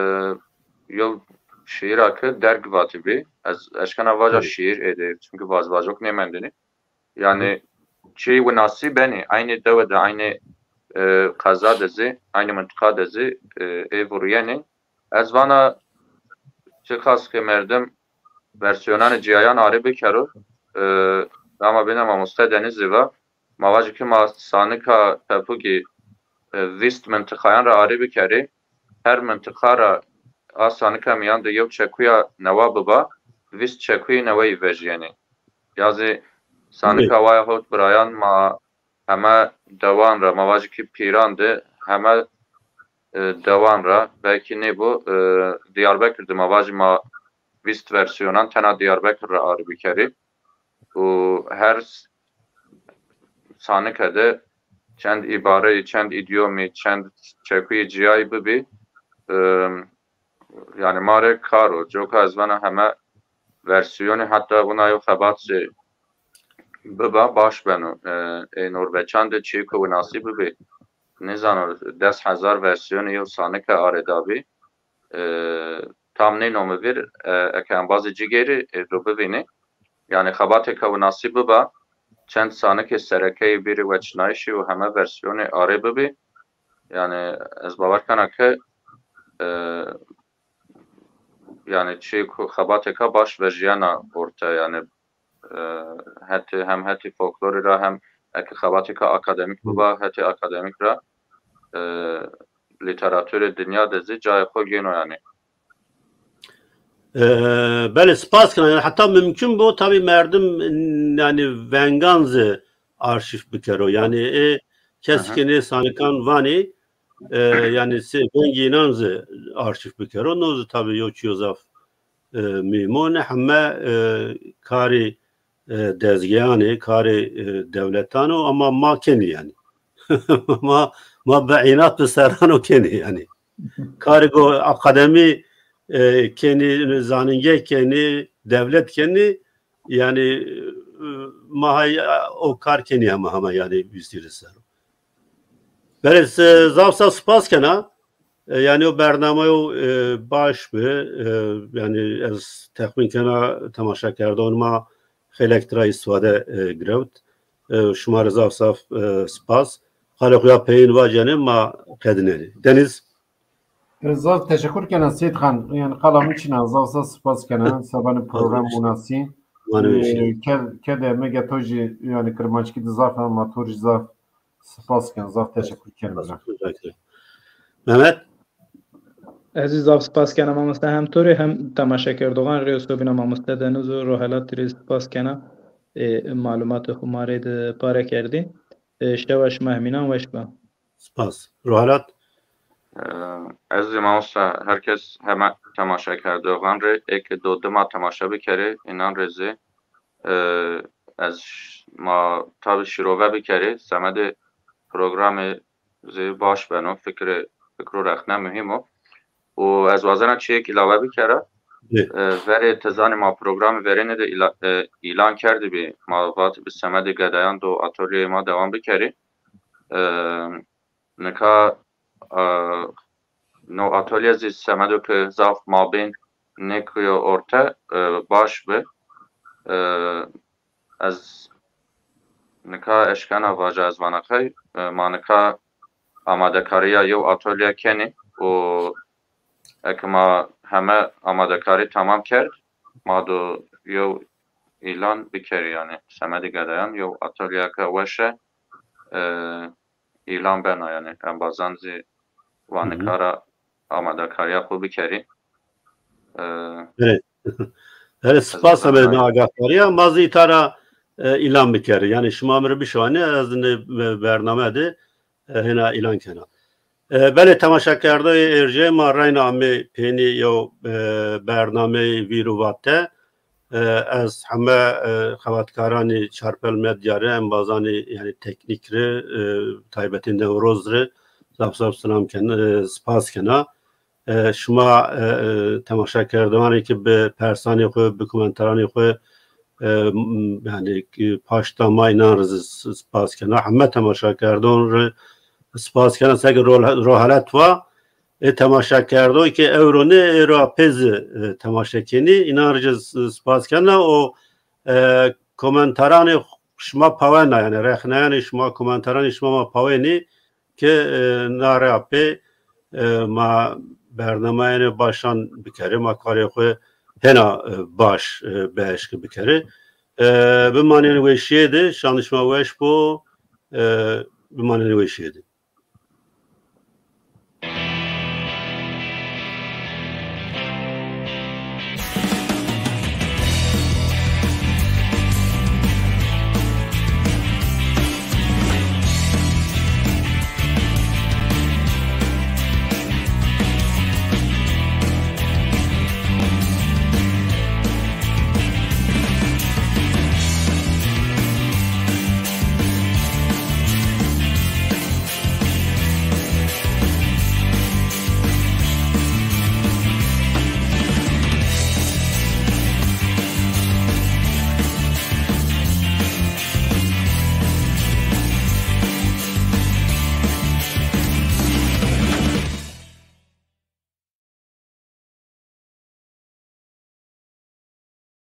yew şîîra ke derg vatibî. Ez eşkena vaja şîîr ê de, çimkî vajvajok nêmendinî. Yanî çî winasî benî, eynî dewe de, eynî, e, qeza de zî, eynî mintiqa de zî, e, ê vurîyenî. Ez vana çiqas ke merdim versiyonanê cîyayan arê bikero, e, ama bîne mamoste Denîz zî va, ma vajî ke ma sanika pepugî, e, vîst mintiqayan ra arê bikerî, her mintiqa ra a sanika mîyan de yew çekuya newa biba, vîst çekuyê neweyî vejîyenî. Ya zî sanika waya hot birayan ma heme dewan ra, ma vajî ke pîran de heme, e, dewan ra, belkî nêbo, e, Diyarbekir de ma vajî ma vîst versiyonan tena Diyarbekir ra arê bikerî. Û her s-, sanike de çend îbareyî, çend îdîyomî, çend çekuyê cîyayî bibî, e, yanî ma rê kar o. Coka ez vana heme versiyonî heta wina yew xebat zî biba baş beno. E, ê Norveçan de çîyêko winasî bibî. Nêzano des hezar versiyonê yew sanike arê dabî. E, tam nêno mi vîr, e, eke embazê ci gêrî, e, do bivînî. Yanî xebatêka winasî biba, çend sanikê serekeyê bêrî weçînayîşî û heme versiyonê arê bibî. Yanî ez bawer kena ke, e, yanî çî ku xebatêka baş vejîyena orte, yanî, e, hetê, hem hetê folklorî ra hem eke xebatêka akademîk biba, hetê akademîk ra, e, lîteraturê dinya de zî cayê xo gêno yanî. E, belê, spas kena. Yanî heta mumkun bo, tabî merdim, yanî vengan zî arşîv bikero. Yanî ê kes ke nê sanikan vanî, e, yanî sê vengê înan zî arşîv bikero. No zî tabî yew çîyo zaf, e, muhîm o. Nê heme, e, karê, e, dezgeyanê, karê, e, dewletan o, ama ma kenî yanî. Ma, ma bi înat bi serran o kenî yanî. Karê go akademî, e, kenî, zanînge kenî, dewlet kenî, yanî, e, ma hay o kar kenî hema hema yanî vîstî ser o. Belê, e, zaf zaf spas kena. E, yanî o bernameyo, e, baş bi. E, yanî ez texmîn kena temaşekerdon ma xeylek tira îstîfade, e, girewt. E, şima rê zaf zaf, e, spas. Qalê xo ya peyên vacenê ma qedînenê. Denîz. E, zaf teşekur kena Seyîd Xan. Yanî qala mi çin a, zaf zaf spas kena. Sebanê program winasî. Wanê weşî. E, ke-, kede mege to jî yanî kirmanckî de zaf a, ma to jî zaf spas ken, zaf teşekur ken bira. Mehmet? Ez zî zaf spas kena mamoste, hem to rê hem temaşekerdoxan rê û sobîna mamoste Deniz û Rohelat rê spas kena. E, malumatê xo ma rê de pare kerdî. E, şewa şima hemînan weş ba. Spas. Rohelat? E, ez zî mamoste, her kes heme temaşekerdoxan rê ê ke do dima temaşe bikerê, înan rê zî, e, ez ş-, ma tabî şîrove bikerê, semedê programê zî baş beno, fikirê, fikro rexne muhîm o. Û ez wazena çîyêk îlawe bikera. Bê. E, verê ti zanî ma programê verêne de îla-, e, îlan kerdibî. Ma vatibî semedê gedayan do atolyeyê ma dewam bikerê. E, nika, e, no atolye zî semedo ke zaf mabên nêkuyo orte, e, baş bi. E, ez nika eşkena vaja ez vana qey, e, ma nika amadekarîya yew atolye kenî û eke ma heme amadekarî temam kerd, ma do yew îlan bikerî, yanî semedê gedayan yew atolyeyeke weş e, e, îlan bena, yanî embazan zî wa nika ra amadekarîya xo bikerî. E, Belê. Belê, spas Heme na agahdariya. Ma zî îta ra e, îlan bikerî. Yanî şima mi rê bişiwanî, ez nê bername de e, hêna îlan kena. E, belê, temaşekerdoyê erjê ma reyna amê pênî yew e, bernameyê vîr û vate. E, ez heme e, xebatkaranî Çarpel Medya rê, embazanî, yanî teknîk rê, e, taybetî Newroz rê zaf zaf silam ken, e, spas kena. E, şima e, e, temaşekerdoxanê ki bi persanê xo, bi komentaranê xo e, m- yanî ki paşta ma înan rê zî s- spas kena. Heme temaşekerdon rê spas kena. Seke ro, ro helet va, ê temaşekerdoy ki ewro nê, êro pê zî e, temaşe kenî, înan rê zî s- spas kena. O e, komentaranê şima pawena, yanî rexneyanê şima, komentaranê şima ma pawenî ki e, na rea pê e, ma bernameyanê başan bikerê, ma karê xo hêna e, baş e, bieşkê bikerê. E, bimanên weşîye de, şanê şima weş bo, e, bimanên weşîye de.